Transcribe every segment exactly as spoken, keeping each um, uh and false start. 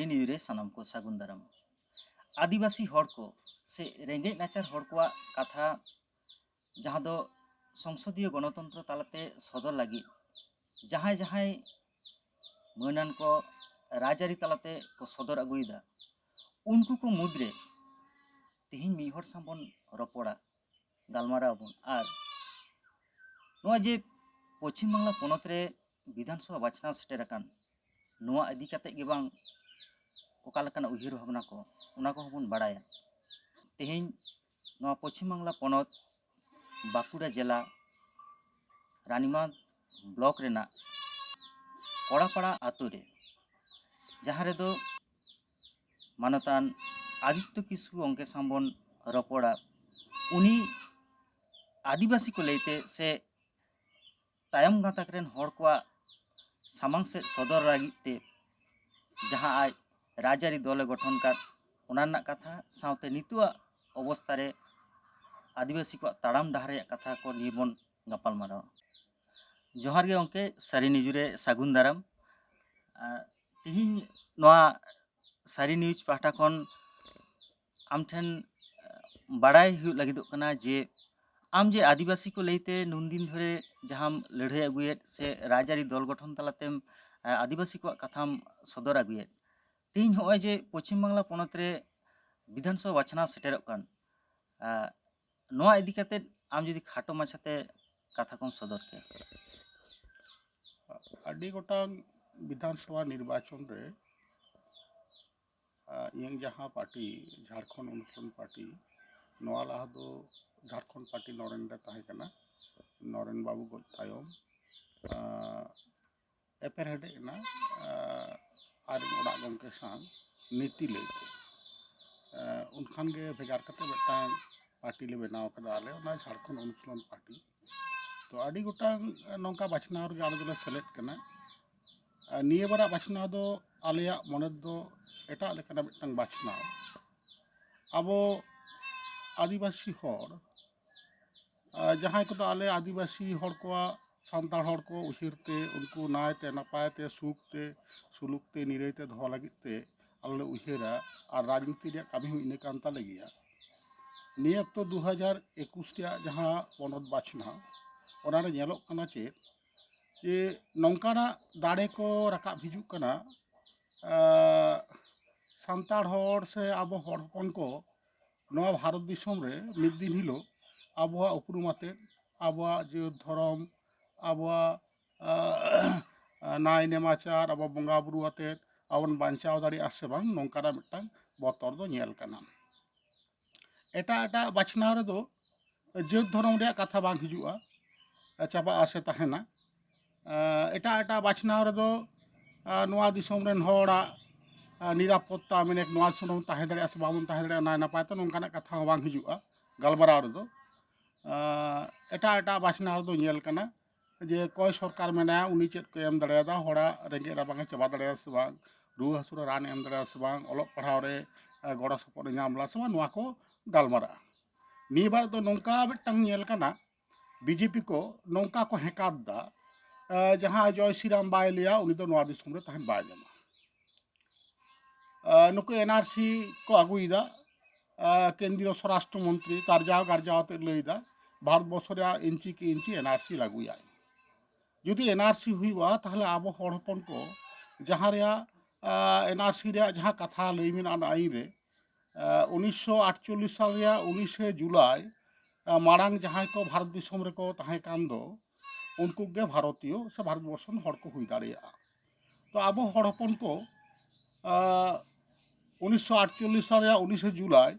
New ᱨᱮ ᱥᱟᱱᱟᱢ ᱠᱚ ᱥᱟᱹᱜᱩᱱ ᱫᱟᱨᱟᱢ᱾ ᱟᱹᱫᱤᱵᱟᱹᱥᱤ ᱦᱚᱲ ᱠᱚ ᱥᱮ ᱨᱮᱸᱜᱮᱡ ᱱᱟᱪᱟᱨ ᱦᱚᱲ ᱠᱚᱣᱟᱜ ᱠᱟᱛᱷᱟ, ᱡᱟᱦᱟᱸ ᱫᱚ ᱥᱚᱝᱥᱚᱫᱤᱭᱚ ᱜᱚᱱᱚᱛᱚᱱᱛᱨᱚ ᱛᱟᱞᱟᱛᱮ ᱥᱚᱫᱚᱨ ᱞᱟᱹᱜᱤᱫ ᱡᱟᱦᱟᱸᱭ ᱡᱟᱦᱟᱸᱭ ᱢᱟᱹᱱᱟᱱ ᱠᱚ ᱨᱟᱡᱽᱟᱹᱨᱤ ᱛᱟᱞᱟᱛᱮ ᱠᱚ ᱥᱚᱫᱚᱨ ᱟᱹᱜᱩᱭᱮᱫᱟ, ᱩᱱᱠᱩ ᱠᱚ ᱢᱩᱫᱽᱨᱮ ᱛᱮᱦᱮᱧ ᱢᱤᱫ ᱦᱚᱲ ᱥᱟᱶ ᱵᱚᱱ ᱨᱚᱯᱚᱲᱟ, ᱜᱟᱞᱢᱟᱨᱟᱣ ᱟᱵᱚᱱ᱾ ᱟᱨ ᱱᱚᱣᱟ ᱡᱮ ᱯᱚᱪᱷᱤᱢ ᱵᱟᱝᱞᱟ ᱯᱚᱱᱚᱛ ᱨᱮ ᱵᱤᱫᱷᱟᱱ ᱥᱚᱵᱷᱟ ᱵᱟᱪᱷᱱᱟᱣ ᱥᱮᱴᱮᱨ ᱟᱠᱟᱱ, ᱱᱚᱣᱟ ᱤᱫᱤ ᱠᱟᱛᱮ ᱜᱮ ᱵᱟᱝ ᱚᱠᱟ ᱞᱮᱠᱟᱱᱟᱜ ᱩᱭᱦᱟᱹᱨ ᱵᱷᱟᱵᱽᱱᱟ ᱠᱚ, ᱚᱱᱟ ᱠᱚᱦᱚᱸ ᱵᱚᱱ ᱵᱟᱲᱟᱭᱟ᱾ ᱛᱮᱦᱮᱧ ᱱᱚᱣᱟ ᱯᱚᱪᱷᱤᱢ ᱵᱟᱝᱞᱟ ᱯᱚᱱᱚᱛ ᱵᱟᱸᱠᱩᱲᱟ ᱡᱮᱞᱟ ᱨᱟᱱᱤᱵᱟᱸᱫᱷ ᱵᱞᱚᱠ ᱨᱮᱱᱟᱜ ᱠᱚᱲᱟᱯᱟᱲᱟ ᱟᱛᱳ ᱨᱮ, ᱡᱟᱦᱟᱸ ᱨᱮᱫᱚ ᱢᱟᱱᱚᱛᱟᱱ ᱟᱫᱤᱛᱛᱚ ᱠᱤᱥᱠᱩ ᱜᱚᱢᱠᱮ ᱥᱟᱶ ᱵᱚᱱ ᱨᱚᱯᱚᱲᱟ᱾ ᱩᱱᱤ ᱟᱹᱫᱤᱵᱟᱹᱥᱤ ᱠᱚ ᱞᱟᱹᱭᱛᱮ ᱥᱮ ᱛᱟᱭᱚᱢ ᱜᱟᱛᱟᱠ ᱨᱮᱱ ᱦᱚᱲ ᱠᱚᱣᱟᱜ ᱥᱟᱢᱟᱝ ᱥᱮᱫ ᱥᱚᱫᱚᱨ ᱞᱟᱹᱜᱤᱫ ᱛᱮ ᱡᱟᱦᱟᱸ ᱟᱡ ᱨᱟᱡᱽᱟᱹᱨᱤ ᱫᱚᱞᱮ ᱜᱚᱴᱷᱚᱱ ᱠᱟᱫ, ᱚᱱᱟ ᱨᱮᱱᱟᱜ ᱠᱟᱛᱷᱟ, ᱥᱟᱶᱛᱮ ᱱᱤᱛᱚᱜᱟᱜ ᱚᱵᱚᱥᱛᱟ ᱨᱮ ᱟᱹᱫᱤᱵᱟᱹᱥᱤ ᱠᱚᱣᱟᱜ ᱛᱟᱲᱟᱢ ᱰᱟᱦᱟᱨ ᱨᱮᱭᱟᱜ ᱠᱟᱛᱷᱟ ᱠᱚ ᱱᱤᱭᱮ ᱵᱚᱱ ᱜᱟᱯᱟᱞ ᱢᱟᱨᱟᱣᱟ᱾ ᱡᱚᱦᱟᱨ ᱜᱮ ᱜᱚᱢᱠᱮ, ᱥᱟᱹᱨᱤ ᱱᱤᱭᱩᱡᱽ ᱨᱮ ᱥᱟᱹᱜᱩᱱ ᱫᱟᱨᱟᱢ᱾ ᱟᱨ ᱛᱮᱦᱮᱧ ᱱᱚᱣᱟ ᱥᱟᱹᱨᱤ ᱱᱤᱭᱩᱡᱽ ᱯᱟᱦᱴᱟ ᱠᱷᱚᱱ ᱟᱢ ᱴᱷᱮᱱ ᱵᱟᱲᱟᱭ ᱦᱩᱭᱩᱜ ᱞᱟᱹᱜᱤᱫᱚᱜ ᱠᱟᱱᱟ ᱡᱮ ᱟᱢ ᱡᱮ ᱟᱹᱫᱤᱵᱟᱹᱥᱤ ᱠᱚ ᱞᱟᱹᱭᱛᱮ ᱱᱩᱱᱫᱤᱱ ᱫᱷᱚᱨᱮ ᱡᱟᱦᱟᱸᱢ ᱞᱟᱹᱲᱦᱟᱹᱭ ᱟᱹᱜᱩᱭᱮᱫ ᱥᱮ ᱨᱟᱡᱽᱟᱹᱨᱤ ᱫᱚᱞ ᱜᱚᱴᱷᱚᱱ ᱛᱟᱞᱟᱛᱮᱢ, ᱟᱹᱫᱤᱵᱟᱹᱥᱤ ᱠᱚᱣᱟᱜ ᱠᱟᱛᱷᱟᱢ ᱥᱚᱫᱚᱨ ᱟᱹᱜᱩᱭᱮᱫ, ᱛᱮᱦᱮᱧ ᱦᱚᱸᱜᱼᱚᱭ ᱡᱮ ᱯᱚᱪᱷᱤᱢ ᱵᱟᱝᱞᱟ ᱯᱚᱱᱚᱛ ᱨᱮ ᱵᱤᱫᱷᱟᱱ ᱥᱚᱵᱷᱟ ᱵᱟᱪᱷᱱᱟᱣ ᱥᱮᱴᱮᱨᱚᱜ ᱠᱟᱱ, ᱱᱚᱣᱟ ᱤᱫᱤ ᱠᱟᱛᱮ ᱟᱢ ᱡᱩᱫᱤ ᱠᱷᱟᱴᱚ ᱢᱟᱪᱷᱟᱛᱮ ᱠᱟᱛᱷᱟ ᱠᱚᱢ ᱥᱚᱫᱚᱨ ᱠᱮᱭᱟ᱾ ᱟᱹᱰᱤ ᱜᱚᱴᱟᱝ ᱵᱤᱫᱷᱟᱱ ᱥᱚᱵᱷᱟ ᱱᱤᱨᱵᱟᱪᱚᱱ ᱨᱮ, ᱟ, ᱤᱧᱟᱹᱝ ᱡᱟᱦᱟᱸ ᱯᱟᱨᱴᱤ, ᱡᱷᱟᱲᱠᱷᱚᱸᱰ ᱩᱱᱱᱚᱭᱚᱱ ᱯᱟᱨᱴᱤ, ᱱᱚᱣᱟ ᱞᱟᱦᱟ ᱫᱚ ᱡᱷᱟᱲᱠᱷᱚᱸᱰ ᱯᱟᱨᱴᱤ ᱱᱚᱨᱮᱱ ᱨᱮ ᱛᱟᱦᱮᱸ ᱠᱟᱱᱟ᱾ ᱱᱚᱨᱮᱱ ᱵᱟᱹᱵᱩ ᱜᱚᱡ ᱛᱟᱭᱚᱢ, ᱟ, ᱮᱯᱮᱨᱦᱮᱸᱰᱮᱡ ᱮᱱᱟ, ᱟ, ᱟᱡᱨᱮᱱ ᱚᱲᱟᱜ ᱜᱚᱢᱠᱮ ᱥᱟᱶ ᱱᱤᱛᱤ ᱞᱟᱹᱭᱛᱮ᱾ ᱟ, ᱩᱱᱠᱷᱟᱱ ᱜᱮ ᱵᱷᱮᱜᱟᱨ ᱠᱟᱛᱮ ᱢᱤᱫᱴᱟᱝ ᱯᱟᱨᱴᱤ ᱞᱮ ᱵᱮᱱᱟᱣ ᱠᱟᱫᱟ ᱟᱞᱮ, ᱚᱱᱟ ᱡᱷᱟᱲᱠᱷᱚᱸᱰ ᱩᱱᱱᱚᱭᱚᱱ ᱯᱟᱨᱴᱤ᱾ ᱛᱚ ᱟᱹᱰᱤ ᱜᱚᱴᱟᱝ ᱱᱚᱝᱠᱟ ᱵᱟᱪᱷᱱᱟᱣ ᱨᱮᱜᱮ ᱟᱞᱮ ᱫᱚᱞᱮ ᱥᱮᱞᱮᱫ ᱠᱟᱱᱟ᱾ ᱟᱨ ᱱᱤᱭᱟᱹ ᱵᱟᱨᱟᱜ ᱵᱟᱪᱷᱱᱟᱣ ᱫᱚ ᱟᱞᱮᱭᱟᱜ ᱢᱚᱱᱮ ᱫᱚ ᱮᱴᱟᱜ ᱞᱮᱠᱟᱱᱟᱜ ᱢᱤᱫᱴᱟᱝ ᱵᱟᱪᱷᱱᱟᱣ᱾ ᱟᱵᱚ ᱟᱹᱫᱤᱵᱟᱹᱥᱤ ᱦᱚᱲ, ᱟᱨ ᱡᱟᱦᱟᱸᱭ ᱠᱚᱫᱚ ᱟᱞᱮ ᱟᱹᱫᱤᱵᱟᱹᱥᱤ ᱦᱚᱲ ᱠᱚᱣᱟᱜ ᱥᱟᱱᱛᱟᱲ ᱦᱚᱲ ᱠᱚ ᱩᱭᱦᱟᱹᱨ ᱛᱮ, ᱩᱱᱠᱩ ᱱᱟᱭ ᱛᱮ ᱱᱟᱯᱟᱭ ᱛᱮ ᱥᱩᱠ ᱛᱮ ᱥᱩᱞᱩᱠ ᱛᱮ ᱱᱤᱨᱟᱹᱭ ᱛᱮ ᱫᱚᱦᱚ ᱞᱟᱹᱜᱤᱫ ᱛᱮ ᱟᱞᱮ ᱞᱮ ᱩᱭᱦᱟᱹᱨᱟ᱾ ᱟᱨ ᱨᱟᱡᱽᱱᱤᱛᱤ ᱨᱮᱭᱟᱜ ᱠᱟᱹᱢᱤ ᱦᱚᱸ ᱤᱱᱟᱹ ᱠᱟᱱ ᱛᱟᱞᱮ ᱜᱮᱭᱟ᱾ ᱱᱤᱭᱟᱹ ᱚᱠᱛᱚ ᱫᱩ ᱦᱟᱡᱟᱨ ᱮᱠᱩᱥ ᱨᱮᱭᱟᱜ ᱡᱟᱦᱟᱸ ᱯᱚᱱᱚᱛ ᱵᱟᱪᱷᱱᱟᱣ, ᱚᱱᱟᱨᱮ ᱧᱮᱞᱚᱜ ᱠᱟᱱᱟ ᱪᱮᱫ, ᱡᱮ ᱱᱚᱝᱠᱟᱱᱟᱜ ᱫᱟᱲᱮ ᱠᱚ ᱨᱟᱠᱟᱵ ᱦᱤᱡᱩᱜ ᱠᱟᱱᱟ, ᱟᱸ, ᱥᱟᱱᱛᱟᱲ ᱦᱚᱲ ᱥᱮ ᱟᱵᱚ ᱦᱚᱲ ᱦᱚᱯᱚᱱ ᱠᱚ ᱱᱚᱣᱟ ᱵᱷᱟᱨᱚᱛ ᱫᱤᱥᱚᱢ ᱨᱮ ᱢᱤᱫ ᱫᱤᱱ ᱦᱤᱞᱳᱜ ᱟᱵᱚᱣᱟᱜ ᱩᱯᱨᱩᱢ ᱟᱛᱮᱫ, ᱟᱵᱚᱣᱟᱜ ᱡᱟᱹᱛ ᱫᱷᱚᱨᱚᱢ, ᱟᱵᱚᱣᱟᱜ, ᱟᱸ, ᱱᱟᱭ ᱱᱮᱢᱟᱪᱟᱨ, ᱟᱵᱚ ᱵᱚᱸᱜᱟ ᱵᱩᱨᱩ ᱟᱛᱮᱫ ᱟᱵᱚ ᱵᱚᱱ ᱵᱟᱧᱪᱟᱣ ᱫᱟᱲᱮᱭᱟᱜᱼᱟ ᱥᱮ ᱵᱟᱝ, ᱱᱚᱝᱠᱟᱱᱟᱜ ᱢᱤᱫᱴᱟᱝ ᱵᱚᱛᱚᱨ ᱫᱚ ᱧᱮᱞ ᱠᱟᱱᱟ᱾ ᱮᱴᱟᱜ ᱮᱴᱟᱜ ᱵᱟᱪᱷᱱᱟᱣ ᱨᱮᱫᱚ ᱡᱟᱹᱛ ᱫᱷᱚᱨᱚᱢ ᱨᱮᱭᱟᱜ ᱠᱟᱛᱷᱟ ᱵᱟᱝ ᱦᱤᱡᱩᱜᱼᱟ, ᱪᱟᱵᱟᱜᱼᱟ ᱥᱮ ᱛᱟᱦᱮᱱᱟ᱾ ᱮᱴᱟᱜ ᱮᱴᱟᱜ ᱵᱟᱪᱷᱱᱟᱣ ᱨᱮᱫᱚ ᱱᱚᱣᱟ ᱫᱤᱥᱚᱢ ᱨᱮᱱ ᱦᱚᱲᱟᱜ ᱱᱤᱨᱟᱯᱚᱛᱛᱟ, ᱢᱮᱱᱮᱠ ᱱᱚᱣᱟ ᱫᱤᱥᱚᱢ ᱨᱮᱵᱚᱱ ᱛᱟᱦᱮᱸ ᱫᱟᱲᱮᱭᱟᱜᱼᱟ ᱥᱮ ᱵᱟᱵᱚᱱ ᱛᱟᱦᱮᱸ ᱫᱟᱲᱮᱭᱟᱜᱼᱟ, ᱱᱟᱭ ᱱᱟᱯᱟᱭ ᱛᱮ, ᱱᱚᱝᱠᱟᱱᱟᱜ ᱠᱟᱛᱷᱟ ᱦᱚᱸ ᱵᱟᱝ ᱦᱤᱡᱩᱜᱼᱟ ᱜᱟᱞᱢᱟᱨᱟᱣ ᱨᱮᱫᱚ᱾ ᱮᱴᱟᱜ ᱮᱴᱟᱜ ᱵᱟᱪᱷᱱᱟᱣ ᱨᱮᱫᱚ ᱧᱮᱞ ᱠᱟᱱᱟ ᱡᱮ ᱚᱠᱚᱭ ᱥᱚᱨᱠᱟᱨ ᱢᱮᱱᱟᱭᱟ, ᱩᱱᱤ ᱪᱮᱫ ᱠᱚᱭ ᱮᱢ ᱫᱟᱲᱮᱭᱟᱫᱟ, ᱦᱚᱲᱟᱜ ᱨᱮᱸᱜᱮᱡ ᱨᱟᱵᱟᱝ ᱮ ᱪᱟᱵᱟ ᱫᱟᱲᱮᱭᱟᱫᱟ ᱥᱮ ᱵᱟᱝ, ᱨᱩᱣᱟᱹ ᱦᱟᱹᱥᱩ ᱨᱮ ᱨᱟᱱ ᱮ ᱮᱢ ᱫᱟᱲᱮᱭᱟᱫᱟ ᱥᱮ ᱵᱟᱝ, ᱚᱞᱚᱜ ᱯᱟᱲᱦᱟᱣ ᱨᱮ ᱜᱚᱲᱚ ᱥᱚᱯᱚᱦᱚᱫ ᱮ ᱧᱟᱢ ᱞᱮᱫᱟ ᱥᱮ ᱵᱟᱝ, ᱱᱚᱣᱟ ᱠᱚ ᱜᱟᱞᱢᱟᱨᱟᱜᱼᱟ᱾ ᱱᱤᱭᱟᱹ ᱵᱟᱨ ᱫᱚ ᱱᱚᱝᱠᱟ ᱢᱤᱫᱴᱟᱝ ᱧᱮᱞ ᱠᱟᱱᱟ, ᱵᱤᱡᱮᱯᱤ ᱠᱚ ᱱᱚᱝᱠᱟ ᱠᱚ ᱦᱮᱸᱠᱟᱫ ᱫᱟ, ᱡᱟᱦᱟᱸ ᱡᱚᱭ ᱥᱨᱤᱨᱟᱢ ᱵᱟᱭ ᱞᱟᱹᱭᱟ, ᱩᱱᱤ ᱫᱚ ᱱᱚᱣᱟ ᱫᱤᱥᱚᱢ ᱨᱮ ᱛᱟᱦᱮᱱ ᱵᱟᱭ ᱧᱟᱢᱟ᱾ ᱱᱩᱠᱩ ᱮᱱᱟᱨᱥᱤ ᱠᱚ ᱟᱹᱜᱩᱭᱮᱫᱟ, ᱠᱮᱱᱫᱨᱤᱭᱚ ᱥᱚᱨᱟᱥᱴᱨᱚ ᱢᱚᱱᱛᱨᱤ ᱠᱟᱨᱡᱟᱣ ᱜᱟᱨᱡᱟᱣ ᱟᱛᱮ ᱞᱟᱹᱭᱫᱟ, ᱵᱷᱟᱨᱚᱛ ᱵᱚᱨᱥᱚ ᱨᱮᱭᱟᱜ ᱤᱧᱪᱤ ᱠᱤ ᱤᱧᱪᱤ ᱮᱱᱟᱨᱥᱤ ᱞᱟᱹᱜᱩᱭᱟᱭ᱾ ᱡᱩᱫᱤ ᱮᱱᱟᱨᱥᱤ ᱦᱩᱭᱩᱜᱼᱟ, ᱛᱟᱦᱚᱞᱮ ᱟᱵᱚ ᱦᱚᱲ ᱦᱚᱯᱚᱱ ᱠᱚ ᱡᱟᱦᱟᱸ ᱨᱮᱭᱟᱜ, ᱮᱱᱟᱨᱥᱤ ᱨᱮᱭᱟᱜ ᱡᱟᱦᱟᱸ ᱠᱟᱛᱷᱟ ᱞᱟᱹᱭ ᱢᱮᱱᱟᱜᱼᱟ ᱚᱱᱟ ᱟᱹᱭᱤᱱ ᱨᱮ, ᱩᱱᱤᱥᱥᱚ ᱟᱴᱪᱚᱞᱞᱤᱥ ᱥᱟᱞ ᱨᱮᱭᱟᱜ ᱩᱱᱤᱥᱮ ᱡᱩᱞᱟᱭ ᱢᱟᱲᱟᱝ ᱡᱟᱦᱟᱸᱭ ᱠᱚ ᱵᱷᱟᱨᱚᱛ ᱫᱤᱥᱚᱢ ᱨᱮᱠᱚ ᱛᱟᱦᱮᱸ ᱠᱟᱱ ᱫᱚ, ᱩᱱᱠᱩ ᱜᱮ ᱵᱷᱟᱨᱚᱛᱤᱭᱚ ᱥᱮ ᱵᱷᱟᱨᱚᱛ ᱵᱚᱨᱥᱚ ᱨᱮᱱ ᱦᱚᱲ ᱠᱚ ᱦᱩᱭ ᱫᱟᱲᱮᱭᱟᱜᱼᱟ᱾ ᱛᱚ ᱟᱵᱚ ᱦᱚᱲ ᱦᱚᱯᱚᱱ ᱠᱚ, ᱩᱱᱤᱥᱥᱚ ᱟᱴᱪᱚᱞᱞᱤᱥ ᱥᱟᱞ ᱨᱮᱭᱟᱜ ᱩᱱᱤᱥᱮ ᱡᱩᱞᱟᱭ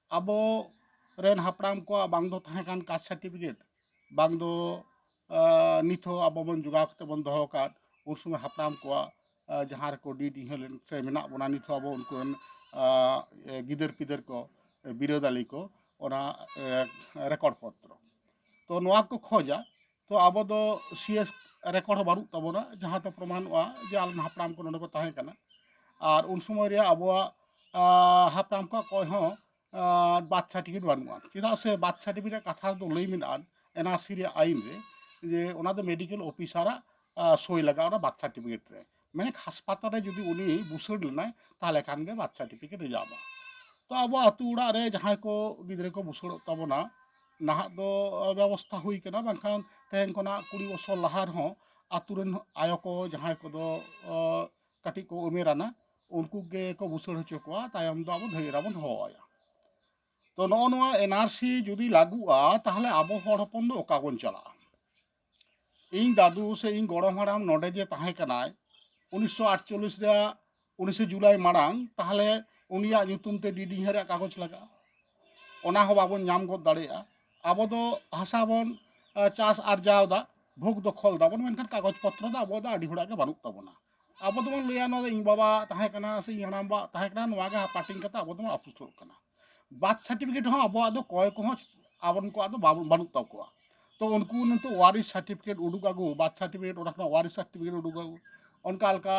ᱟᱵᱚ ᱨᱮᱱ ᱦᱟᱯᱲᱟᱢ ᱠᱚᱣᱟᱜ ᱵᱟᱝ ᱫᱚ ᱛᱟᱦᱮᱸ ᱠᱟᱱ ᱠᱟᱥᱴ ᱥᱟᱨᱴᱤᱯᱷᱤᱠᱮᱴ, ᱵᱟᱝ ᱫᱚ ᱱᱤᱛ ᱦᱚᱸ ᱟᱵᱚ ᱵᱚᱱ ᱡᱚᱜᱟᱣ ᱠᱟᱛᱮ ᱵᱚᱱ ᱫᱚᱦᱚ ᱟᱠᱟᱫ ᱩᱱ ᱥᱚᱢᱚᱭ ᱦᱟᱯᱲᱟᱢ ᱠᱚᱣᱟᱜ ᱡᱟᱦᱟᱸ ᱨᱮᱠᱚ ᱰᱤᱰ ᱤᱦᱟᱹ ᱞᱮᱱ ᱥᱮ ᱢᱮᱱᱟᱜ ᱵᱚᱱᱟ ᱱᱤᱛ ᱦᱚᱸ ᱟᱵᱚ ᱩᱱᱠᱩ ᱨᱮᱱ ᱜᱤᱫᱟᱹᱨ ᱯᱤᱫᱟᱹᱨ ᱠᱚ, ᱵᱤᱨᱟᱹᱫᱟᱹᱞᱤ ᱠᱚ, ᱚᱱᱟ ᱨᱮᱠᱚᱨᱰ ᱯᱚᱛᱨᱚ᱾ ᱛᱚ ᱱᱚᱣᱟ ᱠᱚ ᱠᱷᱚᱡᱟ, ᱛᱚ ᱟᱵᱚ ᱫᱚ ᱥᱤ ᱮᱥ ᱨᱮᱠᱚᱨᱰ ᱦᱚᱸ ᱵᱟᱹᱱᱩᱜ ᱛᱟᱵᱚᱱᱟ, ᱡᱟᱦᱟᱸ ᱛᱮ ᱯᱨᱚᱢᱟᱱᱚᱜᱼᱟ ᱡᱮ ᱟᱞᱮ ᱨᱮᱱ ᱦᱟᱯᱲᱟᱢ ᱠᱚ ᱱᱚᱰᱮ ᱠᱚ ᱛᱟᱦᱮᱸ ᱠᱟᱱᱟ᱾ ᱟᱨ ᱩᱱ ᱥᱚᱢᱚᱭ ᱨᱮᱭᱟᱜ ᱟᱵᱚᱣᱟᱜ ᱦᱟᱯᱲᱟᱢ ᱠᱚᱣᱟᱜ ᱚᱠᱚᱭ ᱦᱚᱸ ᱵᱟᱨᱛᱷ ᱥᱟᱨᱴᱤᱯᱷᱤᱠᱮᱴ ᱵᱟᱹᱱᱩᱜᱼᱟ᱾ ᱪᱮᱫᱟᱜ ᱥᱮ ᱵᱟᱨᱛᱷ ᱥᱟᱨᱴᱤᱯᱷᱤᱠᱮᱴ ᱨᱮᱭᱟᱜ ᱠᱟᱛᱷᱟ ᱨᱮᱫᱚ ᱞᱟᱹᱭ ᱢᱮᱱᱟᱜᱼᱟ ᱮᱱ ᱟᱨ ᱥᱤ ᱨᱮᱭᱟᱜ ᱟᱹᱭᱤᱱ ᱨᱮ, ᱡᱮ ᱚᱱᱟ ᱫᱚ ᱢᱮᱰᱤᱠᱮᱞ ᱚᱯᱷᱤᱥᱟᱨᱟᱜ ᱥᱳᱭ ᱞᱟᱜᱟᱜᱼᱟ ᱚᱱᱟ ᱵᱟᱨᱛᱷ ᱥᱟᱨᱴᱤᱯᱷᱤᱠᱮᱴ ᱨᱮ᱾ ᱢᱟᱱᱮ ᱦᱟᱥᱯᱟᱛᱟᱞ ᱨᱮ ᱡᱩᱫᱤ ᱩᱱᱤ ᱵᱩᱥᱟᱹᱲ ᱞᱮᱱᱟᱭ, ᱛᱟᱦᱚᱞᱮ ᱠᱷᱟᱱ ᱜᱮ ᱵᱟᱨᱛᱷ ᱥᱟᱨᱴᱤᱯᱷᱤᱠᱮᱴ ᱧᱟᱢᱟ᱾ ᱛᱚ ᱟᱵᱚ ᱟᱹᱛᱩ ᱚᱲᱟᱜ ᱨᱮ ᱡᱟᱦᱟᱸᱭ ᱠᱚ ᱜᱤᱫᱽᱨᱟᱹ ᱠᱚ ᱵᱩᱥᱟᱹᱲᱚᱜ ᱛᱟᱵᱚᱱᱟ, ᱱᱟᱦᱟᱜ ᱫᱚ ᱵᱮᱵᱚᱥᱛᱷᱟ ᱦᱩᱭ ᱠᱟᱱᱟ, ᱵᱟᱝᱠᱷᱟᱱ ᱛᱮᱦᱮᱧ ᱠᱷᱚᱱᱟᱜ ᱠᱩᱲᱤ ᱵᱚᱪᱷᱚᱨ ᱞᱟᱦᱟ ᱨᱮᱦᱚᱸ ᱟᱹᱛᱩ ᱨᱮᱱ ᱟᱭᱳ ᱠᱚ ᱡᱟᱦᱟᱸᱭ ᱠᱚᱫᱚ ᱠᱟᱹᱴᱤᱡ ᱠᱚ ᱩᱢᱮᱨᱟᱱᱟ, ᱩᱱᱠᱩ ᱜᱮᱠᱚ ᱵᱩᱥᱟᱹᱲ ᱦᱚᱪᱚ ᱠᱚᱣᱟ, ᱛᱟᱭᱚᱢ ᱫᱚ ᱟᱵᱚ ᱫᱷᱟᱹᱭ ᱮᱨᱟ ᱵᱚᱱ ᱦᱚᱦᱚ ᱟᱭᱟ᱾ ᱛᱚ ᱱᱚᱜᱼᱚ ᱱᱚᱣᱟ ᱮᱱ ᱟᱨ ᱥᱤ ᱡᱩᱫᱤ ᱞᱟᱹᱜᱩᱜᱼᱟ, ᱛᱟᱦᱚᱞᱮ ᱟᱵᱚ ᱦᱚᱲ ᱦᱚᱯᱚᱱ ᱫᱚ ᱚᱠᱟ ᱵᱚᱱ ᱪᱟᱞᱟᱜᱼᱟ? ᱤᱧ ᱫᱟᱫᱩ ᱥᱮ ᱤᱧ ᱜᱚᱲᱚᱢ ᱦᱟᱲᱟᱢ ᱱᱚᱰᱮ ᱡᱮ ᱛᱟᱦᱮᱸ ᱠᱟᱱᱟᱭ ᱩᱱᱤᱥᱥᱚ ᱟᱴᱪᱚᱞᱞᱤᱥ ᱨᱮᱭᱟᱜ ᱩᱱᱤᱥᱮ ᱡᱩᱞᱟᱭ ᱢᱟᱲᱟᱝ, ᱛᱟᱦᱚᱞᱮ ᱩᱱᱤᱭᱟᱜ ᱧᱩᱛᱩᱢ ᱛᱮ ᱰᱤᱰᱤ ᱨᱮᱭᱟᱜ ᱠᱟᱜᱚᱡᱽ ᱞᱟᱜᱟᱜᱼᱟ᱾ ᱚᱱᱟ ᱦᱚᱸ ᱵᱟᱵᱚᱱ ᱧᱟᱢ ᱜᱚᱫ ᱫᱟᱲᱮᱭᱟᱜᱼᱟ᱾ ᱟᱵᱚ ᱫᱚ ᱦᱟᱥᱟ ᱵᱚᱱ ᱪᱟᱥ ᱟᱨᱡᱟᱣ ᱮᱫᱟ, ᱵᱷᱳᱜᱽ ᱫᱚᱠᱷᱚᱞ ᱫᱟᱵᱚᱱ, ᱢᱮᱱᱠᱷᱟᱱ ᱠᱟᱜᱚᱡᱽ ᱯᱚᱛᱨᱚ ᱫᱚ ᱟᱵᱚ ᱫᱚ ᱟᱹᱰᱤ ᱦᱚᱲᱟᱜ ᱜᱮ ᱵᱟᱹᱱᱩᱜ ᱛᱟᱵᱚᱱᱟ᱾ ᱟᱵᱚ ᱫᱚᱵᱚᱱ ᱞᱟᱹᱭᱟ ᱱᱚᱣᱟ ᱫᱚ ᱤᱧ ᱵᱟᱵᱟ ᱛᱟᱦᱮᱸ ᱠᱟᱱᱟ ᱥᱮ ᱤᱧ ᱦᱟᱲᱟᱢ ᱵᱟ ᱛᱟᱦᱮᱸ ᱠᱟᱱᱟ, ᱱᱚᱣᱟ ᱜᱮ ᱦᱟᱯᱟᱴᱤᱧ ᱠᱟᱛᱮ ᱟᱵᱚ ᱫᱚᱵᱚᱱ ᱟᱯᱩᱥᱩᱞᱚᱜ ᱠᱟᱱᱟ᱾ ᱵᱟᱨᱛᱷ ᱥᱟᱨᱴᱤᱯᱷᱤᱠᱮᱴ ᱦᱚᱸ ᱟᱵᱚᱣᱟᱜ ᱫᱚ ᱠᱚᱭ ᱠᱚᱦᱚᱸ ᱟᱵᱚᱱ ᱠᱚᱣᱟᱜ ᱫᱚ ᱵᱟᱹᱱᱩᱜ ᱛᱟᱠᱚᱣᱟ᱾ ᱛᱚ ᱩᱱᱠᱩ ᱱᱤᱛᱚᱜ ᱣᱟᱨᱤᱥ ᱥᱟᱨᱴᱤᱯᱷᱤᱠᱮᱴ ᱩᱰᱩᱠ ᱟᱹᱜᱩ, ᱵᱟᱨᱛᱷ ᱥᱟᱨᱴᱤᱯᱷᱤᱠᱮᱴ ᱚᱱᱟ ᱠᱷᱚᱱᱟᱜ ᱣᱟᱨᱤᱥ ᱥᱟᱨᱴᱤᱯᱷᱤᱠᱮᱴ ᱩᱰᱩᱠ ᱟᱹᱜᱩ, ᱚᱱᱠᱟ ᱞᱮᱠᱟ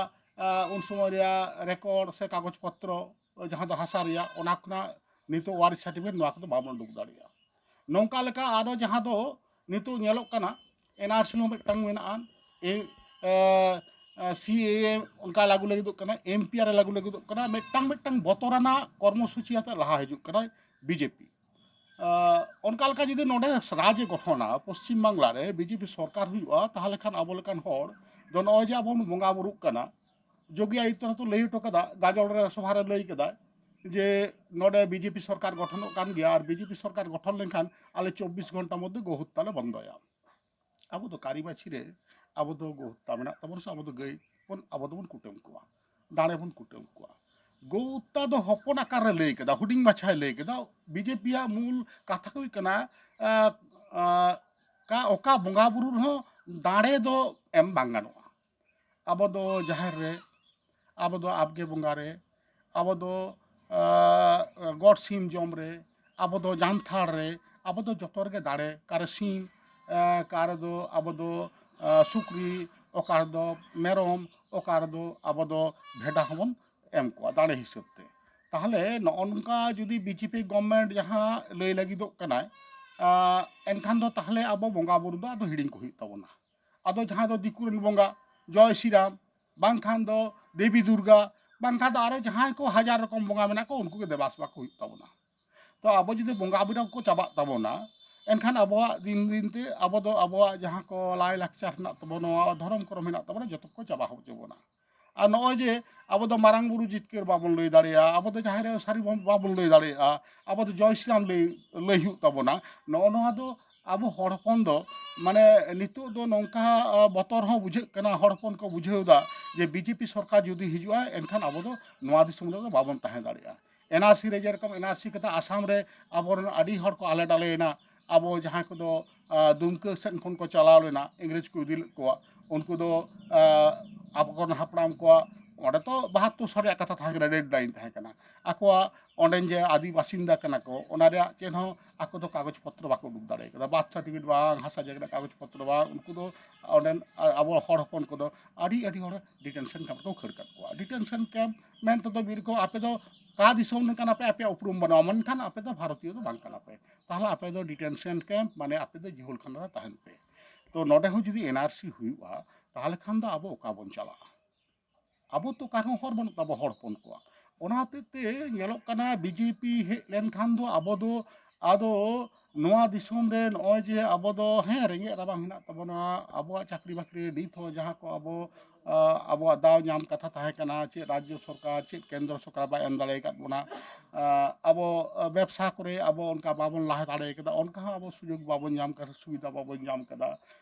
ᱩᱱ ᱥᱚᱢᱚᱭ ᱨᱮᱭᱟᱜ ᱨᱮᱠᱚᱨᱰ ᱥᱮ ᱠᱟᱜᱚᱡᱽ ᱯᱚᱛᱨᱚ ᱡᱟᱦᱟᱸ ᱫᱚ ᱦᱟᱥᱟ ᱨᱮᱭᱟᱜ, ᱚᱱᱟ ᱠᱷᱚᱱᱟᱜ ᱱᱤᱛᱚᱜ ᱣᱟᱨᱤᱥ ᱥᱟᱨᱴᱤᱯᱷᱤᱠᱮᱴ ᱱᱚᱣᱟ ᱠᱚᱫᱚ ᱵᱟᱵᱚᱱ ᱩᱰᱩᱠ ᱫᱟᱲᱮᱭᱟᱜᱼᱟ᱾ ᱱᱚᱝᱠᱟ ᱞᱮᱠᱟ ᱟᱨᱚ ᱡᱟᱦᱟᱸ ᱫᱚ ᱱᱤᱛᱚᱜ ᱧᱮᱞᱚᱜ ᱠᱟᱱᱟ, ᱮᱱ ᱟᱨ ᱥᱤ ᱦᱚᱸ ᱢᱤᱫᱴᱟᱝ ᱢᱮᱱᱟᱜᱼᱟ, ᱮ, ᱮ, ᱥᱤ ᱮ ᱮ ᱚᱱᱠᱟ ᱞᱟᱹᱜᱩ ᱞᱟᱹᱜᱤᱫᱚᱜ ᱠᱟᱱᱟ, ᱮᱢ ᱯᱤ ᱟᱨ ᱮ ᱞᱟᱹᱜᱩ ᱞᱟᱹᱜᱤᱫᱚᱜ ᱠᱟᱱᱟ, ᱢᱤᱫᱴᱟᱝ ᱢᱤᱫᱴᱟᱝ ᱵᱚᱛᱚᱨᱟᱱᱟᱜ ᱠᱚᱨᱢᱚᱥᱩᱪᱤ ᱟᱛᱮ ᱞᱟᱦᱟ ᱦᱤᱡᱩᱜ ᱠᱟᱱᱟ ᱵᱤ ᱡᱮ ᱯᱤ᱾ ᱚᱱᱠᱟ ᱞᱮᱠᱟ ᱡᱩᱫᱤ ᱱᱚᱰᱮ ᱨᱟᱡᱽ ᱮ ᱜᱚᱴᱷᱚᱱᱟ, ᱯᱚᱥᱪᱤᱢ ᱵᱟᱝᱞᱟ ᱨᱮ ᱵᱤ ᱡᱮ ᱯᱤ ᱥᱚᱨᱠᱟᱨ ᱦᱩᱭᱩᱜᱼᱟ, ᱛᱟᱦᱚᱞᱮ ᱠᱷᱟᱱ ᱟᱵᱚ ᱞᱮᱠᱟᱱ ᱦᱚᱲ ᱫᱚ ᱱᱚᱜᱼᱚᱭ ᱡᱮ ᱟᱵᱚ ᱵᱚᱱ ᱵᱚᱸᱜᱟ ᱵᱩᱨᱩᱜ ᱠᱟᱱᱟ, ᱡᱳᱜᱤ ᱟᱭᱩᱠᱛᱚ ᱦᱚᱸᱛᱚ ᱞᱟᱹᱭ ᱦᱚᱴᱚ ᱠᱟᱫᱟ, ᱜᱟᱡᱚᱞ ᱨᱮ ᱥᱚᱵᱷᱟ ᱨᱮ ᱞᱟᱹᱭ ᱠᱟᱫᱟᱭ ᱡᱮ ᱱᱚᱰᱮ ᱵᱤ ᱡᱮ ᱯᱤ ᱥᱚᱨᱠᱟᱨ ᱜᱚᱴᱷᱚᱱᱚᱜ ᱠᱟᱱ ᱜᱮᱭᱟ, ᱟᱨ ᱵᱤ ᱡᱮ ᱯᱤ ᱥᱚᱨᱠᱟᱨ ᱜᱚᱴᱷᱚᱱ ᱞᱮᱱᱠᱷᱟᱱ ᱟᱞᱮ ᱪᱚᱵᱵᱤᱥ ᱜᱷᱚᱱᱴᱟ ᱢᱚᱫᱽᱫᱷᱮ ᱜᱳ ᱦᱚᱛᱛᱟ ᱞᱮ ᱵᱚᱱᱫᱚᱭᱟ᱾ ᱟᱵᱚ ᱫᱚ ᱠᱟᱹᱨᱤ ᱵᱟᱹᱪᱷᱤ ᱨᱮ ᱟᱵᱚ ᱫᱚ ᱜᱳ ᱦᱚᱛᱛᱟ ᱢᱮᱱᱟᱜ ᱛᱟᱵᱚᱱᱟ ᱥᱮ ᱟᱵᱚ ᱫᱚ ᱜᱟᱹᱭ ᱵᱚᱱ, ᱟᱵᱚ ᱫᱚᱵᱚᱱ ᱠᱩᱴᱟᱹᱢ ᱠᱚᱣᱟ, ᱫᱟᱲᱮ ᱵᱚᱱ ᱠᱩᱴᱟᱹᱢ ᱠᱚᱣᱟ᱾ ᱜᱳ ᱦᱚᱛᱛᱟ ᱫᱚ ᱦᱚᱯᱚᱱ ᱟᱠᱟᱨ ᱨᱮ ᱞᱟᱹᱭ ᱠᱮᱫᱟ, ᱦᱩᱰᱤᱧ ᱢᱟᱪᱷᱟᱭ ᱞᱟᱹᱭ ᱠᱮᱫᱟ᱾ ᱵᱤ ᱡᱮ ᱯᱤ ᱭᱟᱜ ᱢᱩᱞ ᱠᱟᱛᱷᱟ ᱠᱚ ᱦᱩᱭᱩᱜ ᱠᱟᱱᱟ, ᱟᱸ, ᱟᱸ, ᱚᱠᱟ ᱵᱚᱸᱜᱟ ᱵᱩᱨᱩ ᱨᱮᱦᱚᱸ ᱫᱟᱲᱮ ᱫᱚ ᱮᱢ ᱵᱟᱝ ᱜᱟᱱᱚᱜᱼᱟ᱾ ᱟᱵᱚ ᱫᱚ ᱡᱟᱦᱮᱨ ᱨᱮ, ᱟᱵᱚ ᱫᱚ ᱟᱵᱜᱮ ᱵᱚᱸᱜᱟ ᱨᱮ, ᱟᱵᱚ ᱫᱚ, ᱟᱸ, ᱜᱚᱴ ᱥᱤᱢ ᱡᱚᱢ ᱨᱮ, ᱟᱵᱚ ᱫᱚ ᱡᱟᱱᱛᱷᱟᱲ ᱨᱮ, ᱟᱵᱚ ᱫᱚ ᱡᱚᱛᱚ ᱨᱮᱜᱮ ᱫᱟᱲᱮ, ᱚᱠᱟᱨᱮ ᱥᱤᱢ, ᱮᱸ, ᱚᱠᱟ ᱨᱮᱫᱚ ᱟᱵᱚ ᱫᱚ, ᱟᱸ, ᱥᱩᱠᱨᱤ, ᱚᱠᱟ ᱨᱮᱫᱚ ᱢᱮᱨᱚᱢ, ᱚᱠᱟ ᱨᱮᱫᱚ ᱟᱵᱚ ᱫᱚ ᱵᱷᱮᱰᱟ ᱦᱚᱸᱵᱚᱱ ᱮᱢ ᱠᱚᱣᱟ ᱫᱟᱲᱮ ᱦᱤᱥᱟᱹᱵ ᱛᱮ᱾ ᱛᱟᱦᱚᱞᱮ ᱱᱚᱜᱼᱚ ᱱᱚᱝᱠᱟ ᱡᱩᱫᱤ ᱵᱤ ᱡᱮ ᱯᱤ ᱜᱚᱵᱷᱢᱮᱱᱴ ᱡᱟᱦᱟᱸ ᱞᱟᱹᱭ ᱞᱟᱹᱜᱤᱫᱚᱜ ᱠᱟᱱᱟᱭ, ᱟᱸ, ᱮᱱᱠᱷᱟᱱ ᱫᱚ ᱛᱟᱦᱚᱞᱮ ᱟᱵᱚ ᱵᱚᱸᱜᱟ ᱵᱩᱨᱩ ᱫᱚ ᱟᱫᱚ ᱦᱤᱲᱤᱧ ᱠᱚ ᱦᱩᱭᱩᱜ ᱛᱟᱵᱚᱱᱟ᱾ ᱟᱫᱚ ᱡᱟᱦᱟᱸ ᱫᱚ ᱫᱤᱠᱩ ᱨᱮᱱ ᱵᱚᱸᱜᱟ, ᱡᱚᱭ ᱥᱨᱤᱨᱟᱢ, ᱵᱟᱝᱠᱷᱟᱱ ᱫᱚ ᱫᱮᱵᱤ ᱫᱩᱨᱜᱟ, ᱵᱟᱝᱠᱷᱟᱱ ᱫᱚ ᱟᱨᱚ ᱡᱟᱦᱟᱸᱭ ᱠᱚ ᱦᱟᱡᱟᱨ ᱨᱚᱠᱚᱢ ᱵᱚᱸᱜᱟ ᱢᱮᱱᱟᱜ ᱠᱚ, ᱩᱱᱠᱩ ᱜᱮ ᱫᱮᱵᱟ ᱥᱮᱵᱟ ᱠᱚ ᱦᱩᱭᱩᱜ ᱛᱟᱵᱚᱱᱟ᱾ ᱛᱚ ᱟᱵᱚ ᱡᱩᱫᱤ ᱵᱚᱸᱜᱟ ᱵᱩᱨᱩ ᱠᱚ ᱪᱟᱵᱟᱜ ᱛᱟᱵᱚᱱᱟ, ᱮᱱᱠᱷᱟᱱ ᱟᱵᱚᱣᱟᱜ ᱫᱤᱱ ᱫᱤᱱ ᱛᱮ ᱟᱵᱚ ᱫᱚ ᱟᱵᱚᱣᱟᱜ ᱡᱟᱦᱟᱸ ᱠᱚ ᱞᱟᱭ ᱞᱟᱠᱪᱟᱨ ᱦᱮᱱᱟᱜ ᱛᱟᱵᱚᱱᱟ, ᱫᱷᱚᱨᱚᱢ ᱠᱚᱨᱚᱢ ᱦᱮᱱᱟᱜ ᱛᱟᱵᱚᱱᱟ, ᱡᱚᱛᱚ ᱠᱚ ᱪᱟᱵᱟ ᱦᱚᱪᱚ ᱵᱚᱱᱟ᱾ ᱟᱨ ᱱᱚᱜᱼᱚᱭ ᱡᱮ ᱟᱵᱚ ᱫᱚ ᱢᱟᱨᱟᱝ ᱵᱩᱨᱩ ᱡᱤᱛᱠᱟᱹᱨ ᱵᱟᱵᱚᱱ ᱞᱟᱹᱭ ᱫᱟᱲᱮᱭᱟᱜᱼᱟ, ᱟᱵᱚ ᱫᱚ ᱡᱟᱦᱮᱨ ᱟᱭᱳ ᱥᱟᱹᱨᱤ ᱵᱟᱵᱚᱱ ᱞᱟᱹᱭ ᱫᱟᱲᱮᱭᱟᱜᱼᱟ, ᱟᱵᱚ ᱫᱚ ᱡᱚᱭ ᱥᱨᱤᱨᱟᱢ ᱞᱟᱹᱭ, ᱞᱟᱹᱭ ᱦᱩᱭᱩᱜ ᱛᱟᱵᱚᱱᱟ᱾ ᱱᱚᱜᱼᱚ ᱱᱚᱣᱟ ᱫᱚ ᱟᱵᱚ ᱦᱚᱲ ᱦᱚᱯᱚᱱ ᱫᱚ, ᱢᱟᱱᱮ, ᱱᱤᱛᱚᱜ ᱫᱚ ᱱᱚᱝᱠᱟ, ᱟ, ᱵᱚᱛᱚᱨ ᱦᱚᱸ ᱵᱩᱡᱷᱟᱹᱜ ᱠᱟᱱᱟ, ᱦᱚᱲ ᱦᱚᱯᱚᱱ ᱠᱚ ᱵᱩᱡᱷᱟᱹᱣ ᱮᱫᱟ ᱡᱮ ᱵᱤᱡᱮᱯᱤ ᱥᱚᱨᱠᱟᱨ ᱡᱩᱫᱤ ᱦᱤᱡᱩᱜᱼᱟ, ᱮᱱᱠᱷᱟᱱ ᱟᱵᱚ ᱫᱚ ᱱᱚᱣᱟ ᱫᱤᱥᱚᱢ ᱨᱮᱫᱚ ᱵᱟᱵᱚᱱ ᱛᱟᱦᱮᱸ ᱫᱟᱲᱮᱭᱟᱜᱼᱟ᱾ ᱮᱱ ᱟᱨ ᱥᱤ ᱨᱮ ᱡᱮᱨᱚᱠᱚᱢ ᱮᱱ ᱟᱨ ᱥᱤ ᱠᱟᱛᱮ ᱟᱥᱟᱢ ᱨᱮ ᱟᱵᱚᱨᱮᱱ ᱟᱹᱰᱤ ᱦᱚᱲ ᱠᱚ ᱟᱞᱮ ᱰᱟᱞᱮᱭᱮᱱᱟ, ᱟᱵᱚ ᱡᱟᱦᱟᱸᱭ ᱠᱚᱫᱚ, ᱟ, ᱫᱩᱢᱠᱟᱹ ᱥᱮᱫ ᱠᱷᱚᱱ ᱠᱚ ᱪᱟᱞᱟᱣ ᱞᱮᱱᱟ, ᱤᱝᱨᱮᱡᱽ ᱠᱚ ᱤᱫᱤ ᱞᱮᱫ ᱠᱚᱣᱟ, ᱩᱱᱠᱩ ᱫᱚ, ᱟ, ᱟᱵᱚ ᱠᱚᱨᱮᱱ ᱦᱟᱯᱲᱟᱢ ᱠᱚᱣᱟᱜ ᱚᱸᱰᱮ ᱛᱚ ᱵᱟᱦᱟᱛᱛᱳᱨ ᱥᱟᱞ ᱨᱮᱭᱟᱜ ᱠᱟᱛᱷᱟ ᱛᱟᱦᱮᱸ ᱠᱟᱱᱟ, ᱰᱮᱰ ᱞᱟᱭᱤᱱ ᱛᱟᱦᱮᱸ ᱠᱟᱱᱟ᱾ ᱟᱠᱚᱣᱟᱜ ᱚᱸᱰᱮᱱ ᱡᱮ ᱟᱹᱫᱤ ᱵᱟᱥᱤᱱᱫᱟ ᱠᱟᱱᱟ ᱠᱚ, ᱚᱱᱟ ᱨᱮᱭᱟᱜ ᱪᱮᱫ ᱦᱚᱸ ᱟᱠᱚ ᱫᱚ ᱠᱟᱜᱚᱡᱽ ᱯᱚᱛᱨᱚ ᱵᱟᱠᱚ ᱩᱰᱩᱠ ᱫᱟᱲᱮ ᱠᱟᱫᱟ, ᱵᱟᱨᱛᱷ ᱥᱟᱨᱴᱤᱯᱷᱤᱠᱮᱴ ᱵᱟᱝ, ᱦᱟᱥᱟ ᱡᱟᱭᱜᱟ ᱨᱮᱱᱟᱜ ᱠᱟᱜᱚᱡᱽ ᱯᱚᱛᱨᱚ ᱵᱟᱝ, ᱩᱱᱠᱩ ᱫᱚ ᱚᱸᱰᱮᱱ, ᱟ-, ᱟᱵᱚ ᱦᱚᱲ ᱦᱚᱯᱚᱱ ᱠᱚᱫᱚ ᱟᱹᱰᱤ, ᱟᱹᱰᱤ ᱦᱚᱲ ᱰᱤᱴᱮᱱᱥᱚᱱ ᱠᱮᱢᱯ ᱨᱮᱠᱚ ᱠᱷᱟᱹᱲ ᱠᱟᱜ ᱠᱚᱣᱟ᱾ ᱰᱤᱴᱮᱱᱥᱚᱱ ᱠᱮᱢᱯ ᱢᱮᱱ ᱛᱮᱫᱚ ᱢᱤᱫ ᱨᱚᱠᱚᱢ ᱟᱯᱮ ᱫᱚ ᱚᱠᱟ ᱫᱤᱥᱚᱢ ᱨᱮᱱ ᱠᱟᱱᱟ ᱯᱮ, ᱟᱯᱮᱭᱟᱜ ᱩᱯᱨᱩᱢ ᱵᱟᱹᱱᱩᱜᱼᱟ, ᱢᱮᱱᱠᱷᱟᱱ ᱟᱯᱮ ᱫᱚ ᱵᱷᱟᱨᱚᱛᱤᱭᱚ ᱫᱚ ᱵᱟᱝ ᱠᱟᱱᱟ ᱯᱮ, ᱛᱟᱦᱚᱞᱮ ᱟᱯᱮ ᱫᱚ ᱰᱤᱴᱮᱱᱥᱚᱱ ᱠᱮᱢᱯ, ᱢᱟᱱᱮ ᱟᱯᱮ ᱫᱚ ᱡᱤᱦᱳᱞ ᱠᱷᱟᱱᱟ ᱨᱮ ᱛᱟᱦᱮᱱ ᱯᱮ᱾ ᱛᱚ ᱱᱚᱰᱮ ᱦᱚᱸ ᱡᱩᱫᱤ ᱮᱱ ᱟᱨ ᱥᱤ ᱦᱩᱭᱩᱜᱼᱟ, ᱛᱟᱦᱚᱞᱮ ᱠᱷᱟᱱ ᱫᱚ ᱟᱵᱚ ᱚᱠᱟ ᱵᱚᱱ ᱪᱟᱞᱟᱜᱼᱟ? ᱟᱵᱚ ᱛᱚ ᱚᱠᱟ ᱨᱮᱦᱚᱸ ᱦᱚᱨ ᱵᱟᱹᱱᱩᱜ ᱛᱟᱵᱚ ᱦᱚᱲ ᱦᱚᱯᱚᱱ ᱠᱚᱣᱟᱜ᱾ ᱚᱱᱟ ᱦᱚᱛᱮᱡ ᱛᱮ ᱧᱮᱞᱚᱜ ᱠᱟᱱᱟ, ᱵᱤᱡᱮᱯᱤ ᱦᱮᱡ ᱞᱮᱱᱠᱷᱟᱱ ᱫᱚ ᱟᱵᱚ ᱫᱚ ᱟᱫᱚ ᱱᱚᱣᱟ ᱫᱤᱥᱚᱢ ᱨᱮ ᱱᱚᱜᱼᱚᱭ ᱡᱮ ᱟᱵᱚ ᱫᱚ, ᱦᱮᱸ, ᱨᱮᱸᱜᱮᱡ ᱨᱟᱵᱟᱝ ᱦᱮᱱᱟᱜ ᱛᱟᱵᱚᱱᱟ, ᱟᱵᱚᱣᱟᱜ ᱪᱟᱹᱠᱨᱤ ᱵᱟᱹᱠᱨᱤ ᱱᱤᱛ ᱦᱚᱸ ᱡᱟᱦᱟᱸ ᱠᱚ ᱟᱵᱚ, ᱟ, ᱟᱵᱚᱣᱟᱜ ᱫᱟᱣ ᱧᱟᱢ ᱠᱟᱛᱷᱟ ᱛᱟᱦᱮᱸ ᱠᱟᱱᱟ, ᱪᱮᱫ ᱨᱟᱡᱽᱡᱚ ᱥᱚᱨᱠᱟᱨ, ᱪᱮᱫ ᱠᱮᱱᱫᱨᱚ ᱥᱚᱨᱠᱟᱨ ᱵᱟᱭ ᱮᱢ ᱫᱟᱲᱮ ᱟᱠᱟᱫ ᱵᱚᱱᱟ, ᱟ, ᱟᱵᱚ, ᱟ, ᱵᱮᱵᱽᱥᱟ ᱠᱚᱨᱮ ᱟᱵᱚ ᱚᱱᱠᱟ ᱵᱟᱵᱚᱱ ᱞᱟᱦᱟ ᱫᱟᱲᱮ ᱠᱟᱫᱟ, ᱚᱱᱠᱟ ᱦᱚᱸ ᱟᱵᱚ ᱥᱩᱡᱳᱜᱽ ᱵᱟᱵᱚᱱ ᱧᱟᱢ ᱠᱟᱫᱟ, ᱥᱩᱵᱤᱫᱷᱟ ᱵᱟᱵᱚᱱ ᱧᱟᱢ ᱠᱟᱫᱟ᱾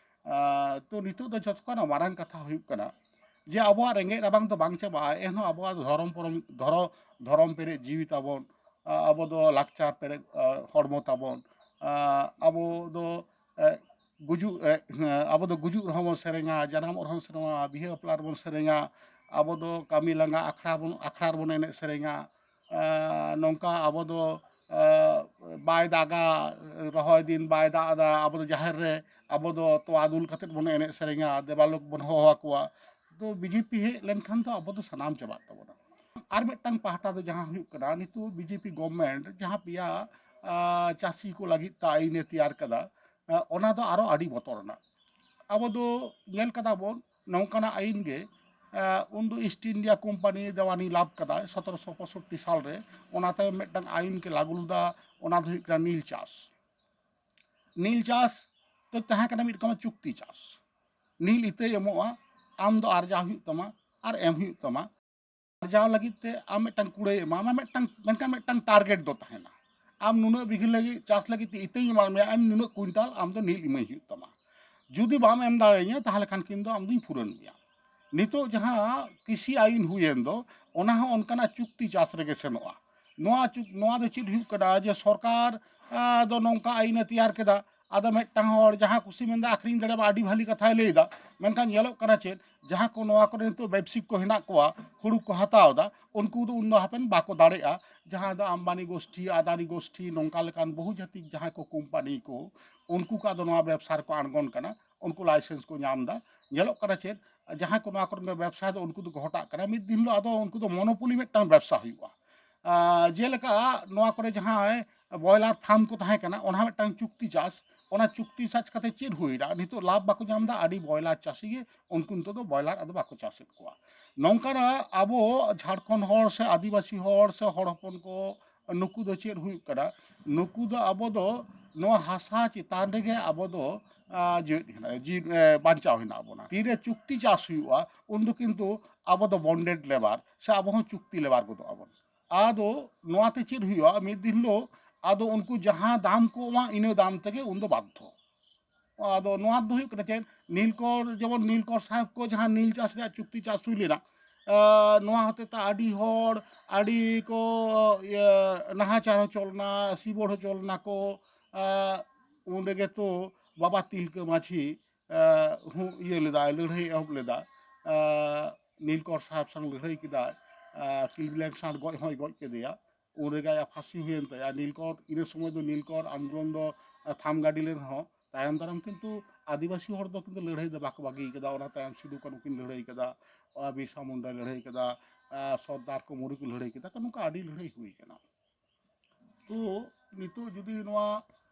ᱟ, ᱛᱚ ᱱᱤᱛᱚᱜ ᱫᱚ ᱡᱚᱛᱚ ᱠᱷᱚᱱᱟᱜ ᱢᱟᱨᱟᱝ ᱠᱟᱛᱷᱟ ᱦᱩᱭᱩᱜ ᱠᱟᱱᱟ ᱡᱮ ᱟᱵᱚᱣᱟᱜ ᱨᱮᱸᱜᱮᱡ ᱨᱟᱵᱟᱝ ᱫᱚ ᱵᱟᱝ ᱪᱟᱵᱟᱜᱼᱟ, ᱮᱱᱦᱚᱸ ᱟᱵᱚᱣᱟᱜ ᱫᱷᱚᱨᱚᱢ ᱯᱚᱨᱚᱢ, ᱫᱷᱚᱨᱚ-, ᱫᱷᱚᱨᱚᱢ ᱯᱮᱨᱮᱡ ᱡᱤᱣᱤ ᱛᱟᱵᱚᱱ, ᱟ, ᱟᱵᱚ ᱫᱚ ᱞᱟᱠᱪᱟᱨ ᱯᱮᱨᱮᱡ, ᱟ, ᱦᱚᱲᱢᱚ ᱛᱟᱵᱚᱱ, ᱟ, ᱟᱵᱚ ᱫᱚ, ᱮ, ᱜᱩᱡᱩᱜ, ᱮ, ᱟᱵᱚ ᱫᱚ ᱜᱩᱡᱩᱜ ᱨᱮᱦᱚᱸ ᱵᱚᱱ ᱥᱮᱨᱮᱧᱟ, ᱡᱟᱱᱟᱢᱚᱜ ᱨᱮᱦᱚᱸ ᱥᱮᱨᱮᱧᱟ, ᱵᱤᱦᱟᱹ ᱵᱟᱯᱞᱟ ᱨᱮᱵᱚᱱ ᱥᱮᱨᱮᱧᱟ, ᱟᱵᱚ ᱫᱚ ᱠᱟᱹᱢᱤ ᱞᱟᱸᱜᱟ ᱟᱠᱷᱲᱟ ᱵᱚᱱ, ᱟᱠᱷᱲᱟ ᱨᱮᱵᱚᱱ ᱮᱱᱮᱡ ᱥᱮᱨᱮᱧᱟ, ᱮ, ᱱᱚᱝᱠᱟ ᱟᱵᱚ ᱫᱚ, ᱮ, ᱵᱟᱭ ᱫᱟᱜᱟ, ᱨᱚᱦᱚᱭ ᱫᱤᱱ ᱵᱟᱭ ᱫᱟᱜ ᱮᱫᱟ, ᱟᱵᱚ ᱫᱚ ᱡᱟᱦᱮᱨ ᱨᱮ ᱟᱵᱚ ᱫᱚ ᱛᱚᱣᱟ ᱫᱩᱞ ᱠᱟᱛᱮᱫ ᱵᱚᱱ ᱮᱱᱮᱡ ᱥᱮᱨᱮᱧᱟ, ᱫᱮᱵᱟᱞᱳᱠ ᱵᱚᱱ ᱦᱚᱦᱚ ᱟᱠᱚᱣᱟ᱾ ᱛᱚ ᱵᱤᱡᱮᱯᱤ ᱦᱮᱡ ᱞᱮᱱᱠᱷᱟᱱ ᱫᱚ ᱟᱵᱚ ᱫᱚ ᱥᱟᱱᱟᱢ ᱪᱟᱵᱟᱜ ᱛᱟᱵᱚᱱᱟ᱾ ᱟᱨ ᱢᱤᱫᱴᱟᱝ ᱯᱟᱦᱴᱟ ᱫᱚ ᱡᱟᱦᱟᱸ ᱦᱩᱭᱩᱜ ᱠᱟᱱᱟ, ᱱᱤᱛᱚᱜ ᱵᱤᱡᱮᱯᱤ ᱜᱚᱵᱷᱢᱮᱱᱴ ᱡᱟᱦᱟᱸ ᱯᱮᱭᱟ ᱟᱸ, ᱪᱟᱹᱥᱤ ᱠᱚ ᱞᱟᱹᱜᱤᱫ ᱛᱮ ᱟᱹᱭᱤᱱᱮ ᱛᱮᱭᱟᱨ ᱠᱟᱫᱟ, ᱟᱸ, ᱚᱱᱟ ᱫᱚ ᱟᱨᱚ ᱟᱹᱰᱤ ᱵᱚᱛᱚᱨ ᱟᱱᱟᱜ᱾ ᱟᱵᱚ ᱫᱚ ᱧᱮᱞ ᱠᱟᱫᱟ ᱵᱚᱱ ᱱᱚᱝᱠᱟᱱᱟᱜ ᱟᱹᱭᱤᱱ ᱜᱮ, ᱟᱸ, ᱩᱱᱫᱚ ᱤᱥᱴ ᱤᱱᱰᱤᱭᱟ ᱠᱳᱢᱯᱟᱱᱤ ᱫᱮᱣᱟᱱᱤ ᱞᱟᱵᱷ ᱠᱟᱫᱟᱭ ᱥᱚᱛᱨᱚᱥᱚ ᱯᱚᱸᱭᱥᱚᱴᱴᱤ ᱥᱟᱞ ᱨᱮ, ᱚᱱᱟ ᱛᱟᱭᱚᱢ ᱢᱤᱫᱴᱟᱝ ᱟᱹᱭᱤᱱ ᱠᱚ ᱞᱟᱹᱜᱩ ᱞᱮᱫᱟ, ᱚᱱᱟ ᱫᱚ ᱦᱩᱭᱩᱜ ᱠᱟᱱᱟ ᱱᱤᱞ ᱪᱟᱥ᱾ ᱱᱤᱞ ᱪᱟᱥ ᱫᱚ ᱛᱟᱦᱮᱸ ᱠᱟᱱᱟ ᱢᱤᱫ ᱨᱚᱠᱚᱢᱟᱜ ᱪᱩᱠᱛᱤ ᱪᱟᱥ᱾ ᱱᱤᱞ ᱤᱛᱟᱹᱭ ᱮᱢᱚᱜᱼᱟ, ᱟᱢ ᱫᱚ ᱟᱨᱡᱟᱣ ᱦᱩᱭᱩᱜ ᱛᱟᱢᱟ ᱟᱨ ᱮᱢ ᱦᱩᱭᱩᱜ ᱛᱟᱢᱟ᱾ ᱟᱨᱡᱟᱣ ᱞᱟᱹᱜᱤᱫ ᱛᱮ ᱟᱢ ᱢᱤᱫᱴᱟᱝ ᱠᱩᱲᱟᱹᱭ ᱮᱢᱟᱢᱟ, ᱢᱤᱫᱴᱟᱝ, ᱢᱮᱱᱠᱷᱟᱱ ᱢᱤᱫᱴᱟᱝ ᱴᱟᱨᱜᱮᱴ ᱫᱚ ᱛᱟᱦᱮᱱᱟ᱾ ᱟᱢ ᱱᱩᱱᱟᱹᱜ ᱵᱤᱜᱷᱟᱹ ᱞᱟᱹᱜᱤᱫ, ᱪᱟᱥ ᱞᱟᱹᱜᱤᱫ ᱛᱮ ᱤᱛᱟᱹᱧ ᱮᱢᱟᱫ ᱢᱮᱭᱟ, ᱟᱢ ᱱᱩᱱᱟᱹᱜ ᱠᱩᱭᱤᱱᱴᱟᱞ ᱟᱢ ᱫᱚ ᱱᱤᱞ ᱤᱢᱟᱹᱧ ᱦᱩᱭᱩᱜ ᱛᱟᱢᱟ᱾ ᱡᱩᱫᱤ ᱵᱟᱢ ᱮᱢ ᱫᱟᱲᱮᱭᱟᱹᱧᱟ, ᱛᱟᱦᱚᱞᱮ ᱠᱷᱟᱱ ᱠᱤᱱᱛᱩ ᱟᱢ ᱫᱩᱧ ᱯᱷᱩᱨᱟᱹᱱ ᱢᱮᱭᱟ᱾ ᱱᱤᱛᱚᱜ ᱡᱟᱦᱟᱸ ᱠᱨᱤᱥᱤ ᱟᱭᱤᱱ ᱦᱩᱭᱮᱱ ᱫᱚ, ᱚᱱᱟ ᱦᱚᱸ ᱚᱱᱠᱟᱱᱟᱜ ᱪᱩᱠᱛᱤ ᱪᱟᱥ ᱨᱮᱜᱮ ᱥᱮᱱᱚᱜᱼᱟ᱾ ᱱᱚᱣᱟ ᱪᱩᱠ-, ᱱᱚᱣᱟ ᱫᱚ ᱪᱮᱫ ᱦᱩᱭᱩᱜ ᱠᱟᱱᱟ ᱡᱮ ᱥᱚᱨᱠᱟᱨ, ᱟ, ᱫᱚ ᱱᱚᱝᱠᱟ ᱟᱭᱤᱱᱮ ᱛᱮᱭᱟᱨ ᱠᱮᱫᱟ, ᱟᱫᱚ ᱢᱤᱫᱴᱟᱝ ᱦᱚᱲ ᱡᱟᱦᱟᱸ ᱠᱩᱥᱤ ᱢᱮᱱᱫᱟ ᱟᱹᱠᱷᱨᱤᱧ ᱫᱟᱲᱮᱭᱟᱜᱼᱟ, ᱟᱹᱰᱤ ᱵᱷᱟᱹᱞᱤ ᱠᱟᱛᱷᱟᱭ ᱞᱟᱹᱭᱫᱟ᱾ ᱢᱮᱱᱠᱷᱟᱱ ᱧᱮᱞᱚᱜ ᱠᱟᱱᱟ ᱪᱮᱫ, ᱡᱟᱦᱟᱸ ᱠᱚ ᱱᱚᱣᱟ ᱠᱚᱨᱮ ᱱᱤᱛᱚᱜ ᱵᱮᱵᱽᱥᱤᱠ ᱠᱚ ᱦᱮᱱᱟᱜ ᱠᱚᱣᱟ, ᱦᱩᱲᱩ ᱠᱚ ᱦᱟᱛᱟᱣ ᱮᱫᱟ, ᱩᱱᱠᱩ ᱫᱚ ᱩᱱᱫᱚ ᱦᱟᱯᱮᱱ ᱵᱟᱠᱚ ᱫᱟᱲᱮᱭᱟᱜᱼᱟ᱾ ᱡᱟᱦᱟᱸ ᱫᱚ ᱟᱢᱵᱟᱱᱤ ᱜᱳᱥᱴᱷᱤ, ᱟᱫᱟᱱᱤ ᱜᱳᱥᱴᱷᱤ, ᱱᱚᱝᱠᱟ ᱞᱮᱠᱟᱱ ᱵᱚᱦᱩ ᱡᱟᱹᱛᱤ ᱡᱟᱦᱟᱸᱭ ᱠᱚ ᱠᱳᱢᱯᱟᱱᱤ ᱠᱚ, ᱩᱱᱠᱩ ᱠᱚ ᱟᱫᱚ ᱱᱚᱣᱟ ᱵᱮᱵᱽᱥᱟ ᱨᱮᱠᱚ ᱟᱬᱜᱚᱱ ᱠᱟᱱᱟ, ᱩᱱᱠᱩ ᱞᱟᱭᱥᱮᱱᱥ ᱠᱚ ᱧᱟᱢ ᱮᱫᱟ᱾ ᱧᱮᱞᱚᱜ ᱠᱟᱱᱟ ᱪᱮᱫ, ᱡᱟᱦᱟᱸᱭ ᱠᱚ ᱱᱚᱣᱟ ᱠᱚᱨᱮ ᱵᱮᱵᱽᱥᱟ ᱫᱚ ᱩᱱᱠᱩ ᱫᱚᱠᱚ ᱦᱚᱴᱟᱜ ᱠᱟᱱᱟ᱾ ᱢᱤᱫ ᱫᱤᱱ ᱦᱤᱞᱳᱜ ᱟᱫᱚ ᱩᱱᱠᱩ ᱫᱚ ᱢᱚᱱᱳᱯᱚᱞᱤ ᱢᱤᱫᱴᱟᱝ ᱵᱮᱵᱽᱥᱟ ᱦᱩᱭᱩᱜᱼᱟ᱾ ᱟᱨ ᱡᱮᱞᱮᱠᱟ ᱱᱚᱣᱟ ᱠᱚᱨᱮ ᱡᱟᱦᱟᱸᱭ ᱵᱚᱭᱞᱟᱨ ᱯᱷᱟᱨᱢ ᱠᱚ ᱛᱟᱦᱮᱸ ᱠᱟᱱᱟ, ᱚᱱᱟ ᱢᱤᱫᱴᱟᱝ ᱪᱩᱠᱛᱤ ᱪᱟᱥ, ᱚᱱᱟ ᱪᱩᱠᱛᱤ ᱪᱟᱥ ᱠᱟᱛᱮ ᱪᱮᱫ ᱦᱩᱭᱱᱟ? ᱱᱤᱛᱚᱜ ᱞᱟᱵᱷ ᱵᱟᱠᱚ ᱧᱟᱢ ᱮᱫᱟ, ᱟᱹᱰᱤ ᱵᱚᱭᱞᱟᱨ ᱪᱟᱹᱥᱤ ᱜᱮ ᱩᱱᱠᱩ ᱱᱤᱛᱚᱜ ᱫᱚ ᱵᱚᱭᱞᱟᱨ ᱟᱫᱚ ᱵᱟᱠᱚ ᱪᱟᱥᱮᱫ ᱠᱚᱣᱟ᱾ ᱱᱚᱝᱠᱟᱱᱟᱜ ᱟᱵᱚ ᱡᱷᱟᱲᱠᱷᱚᱸᱰ ᱦᱚᱲ ᱥᱮ ᱟᱹᱫᱤᱵᱟᱹᱥᱤ ᱦᱚᱲ ᱥᱮ ᱦᱚᱲ ᱦᱚᱯᱚᱱ ᱠᱚ, ᱱᱩᱠᱩ ᱫᱚ ᱪᱮᱫ ᱦᱩᱭᱩᱜ ᱠᱟᱱᱟ? ᱱᱩᱠᱩ ᱫᱚ ᱟᱵᱚ ᱫᱚ ᱱᱚᱣᱟ ᱦᱟᱥᱟ ᱪᱮᱛᱟᱱ ᱨᱮᱜᱮ ᱟᱵᱚ ᱫᱚ, ᱟᱸ, ᱡᱤᱣᱮᱫ ᱦᱮᱱᱟᱜ, ᱡᱤ-, ᱮ, ᱵᱟᱧᱪᱟᱣ ᱦᱮᱱᱟᱜ ᱵᱚᱱᱟ᱾ ᱛᱤᱨᱮ ᱪᱩᱠᱛᱤ ᱪᱟᱥ ᱦᱩᱭᱩᱜᱼᱟ, ᱩᱱᱫᱚ ᱠᱤᱱᱛᱩ ᱟᱵᱚ ᱫᱚ ᱵᱚᱱᱰᱮᱰ ᱞᱮᱵᱟᱨ ᱥᱮ ᱟᱵᱚ ᱦᱚᱸ ᱪᱩᱠᱛᱤ ᱞᱮᱵᱟᱨ ᱜᱚᱫᱚᱜ ᱟᱵᱚᱱ᱾ ᱟᱫᱚ ᱱᱚᱣᱟᱛᱮ ᱪᱮᱫ ᱦᱩᱭᱩᱜᱼᱟ? ᱢᱤᱫ ᱫᱤᱱ ᱦᱤᱞᱳᱜ ᱟᱫᱚ ᱩᱱᱠᱩ ᱡᱟᱦᱟᱸ ᱫᱟᱢ ᱠᱚ ᱮᱢᱟ, ᱤᱱᱟᱹ ᱫᱟᱢ ᱛᱮᱜᱮ ᱩᱱᱫᱚ ᱵᱟᱫᱽᱫᱷᱚ᱾ ᱟᱫᱚ ᱱᱚᱣᱟ ᱫᱚ ᱦᱩᱭᱩᱜ ᱠᱟᱱᱟ ᱪᱮᱫ, ᱱᱤᱞᱠᱚᱨ, ᱡᱮᱢᱚᱱ ᱱᱤᱞᱠᱚᱨ ᱥᱟᱦᱮᱵᱽ ᱠᱚ ᱡᱟᱦᱟᱸ ᱱᱤᱞ ᱪᱟᱥ ᱨᱮᱭᱟᱜ ᱪᱩᱠᱛᱤ ᱪᱟᱥ ᱦᱩᱭ ᱞᱮᱱᱟ, ᱟᱸ, ᱱᱚᱣᱟ ᱦᱚᱛᱮ ᱛᱮ ᱟᱹᱰᱤ ᱦᱚᱲ, ᱟᱹᱰᱤ ᱠᱚ, ᱤᱭᱟᱹ, ᱱᱟᱦᱟᱪᱟᱨ ᱦᱚᱪᱚ ᱞᱮᱱᱟ, ᱥᱤᱵᱚᱲ ᱦᱚᱪᱚ ᱞᱮᱱᱟ ᱠᱚ᱾ ᱟᱸ, ᱩᱱ ᱨᱮᱜᱮ ᱛᱚ ᱵᱟᱵᱟ ᱛᱤᱞᱠᱟᱹ ᱢᱟᱹᱡᱷᱤ, ᱟᱸ, ᱦᱚᱸ ᱤᱭᱟᱹ ᱞᱮᱫᱟᱭ, ᱞᱟᱹᱲᱦᱟᱹᱭ ᱮᱦᱚᱵ ᱞᱮᱫᱟ᱾ ᱟᱸ, ᱱᱤᱞᱠᱚᱨ ᱥᱟᱦᱮᱵᱽ ᱥᱟᱝ ᱞᱟᱹᱲᱦᱟᱹᱭ ᱠᱮᱫᱟᱭ᱾ ᱟᱸ, ᱠᱤᱞᱵᱞᱮᱱᱰ ᱥᱟᱝ ᱜᱚᱡ ᱦᱚᱸᱭ ᱜᱚᱡ ᱠᱮᱫᱮᱭᱟ᱾ ᱩᱱ ᱨᱮᱜᱮ ᱟᱭᱟᱜ ᱯᱷᱟᱹᱥᱤ ᱦᱩᱭᱮᱱ ᱛᱟᱭᱟ᱾ ᱱᱤᱞᱠᱚᱨ, ᱤᱱᱟᱹ ᱥᱚᱢᱚᱭ ᱫᱚ ᱱᱤᱞᱠᱚᱨ ᱟᱱᱫᱳᱞᱚᱱ ᱫᱚ, ᱟᱸ, ᱛᱷᱟᱢ ᱜᱟᱹᱰᱤ ᱞᱮᱱ ᱨᱮᱦᱚᱸ, ᱛᱟᱭᱚᱢ ᱫᱟᱨᱟᱢ ᱠᱤᱱᱛᱩ ᱟᱹᱫᱤᱵᱟᱹᱥᱤ ᱦᱚᱲ ᱫᱚ ᱠᱤᱱᱛᱩ ᱞᱟᱹᱲᱦᱟᱹᱭ ᱫᱚ ᱵᱟᱠᱚ ᱵᱟᱹᱜᱤ ᱠᱟᱫᱟ᱾ ᱚᱱᱟ ᱛᱟᱭᱚᱢ ᱥᱤᱫᱩ ᱠᱟᱹᱱᱦᱩ ᱠᱤᱱ ᱞᱟᱹᱲᱦᱟᱹᱭ ᱠᱟᱫᱟ, ᱟᱸ, ᱵᱤᱨᱥᱟ ᱢᱩᱱᱰᱟᱭ ᱞᱟᱹᱲᱦᱟᱹᱭ ᱠᱟᱫᱟ, ᱟᱸ, ᱥᱚᱨᱫᱟᱨ ᱠᱚ ᱢᱩᱨᱤ ᱠᱚ ᱞᱟᱹᱲᱦᱟᱹᱭ ᱠᱟᱫᱟ᱾ ᱱᱚᱝᱠᱟ ᱟᱹᱰᱤ ᱞᱟᱹᱲᱦᱟᱹᱭ ᱦᱩᱭ ᱠᱟᱱᱟ᱾ ᱛᱚ ᱱᱤᱛᱚᱜ ᱡᱩᱫᱤ ᱱᱚᱣᱟ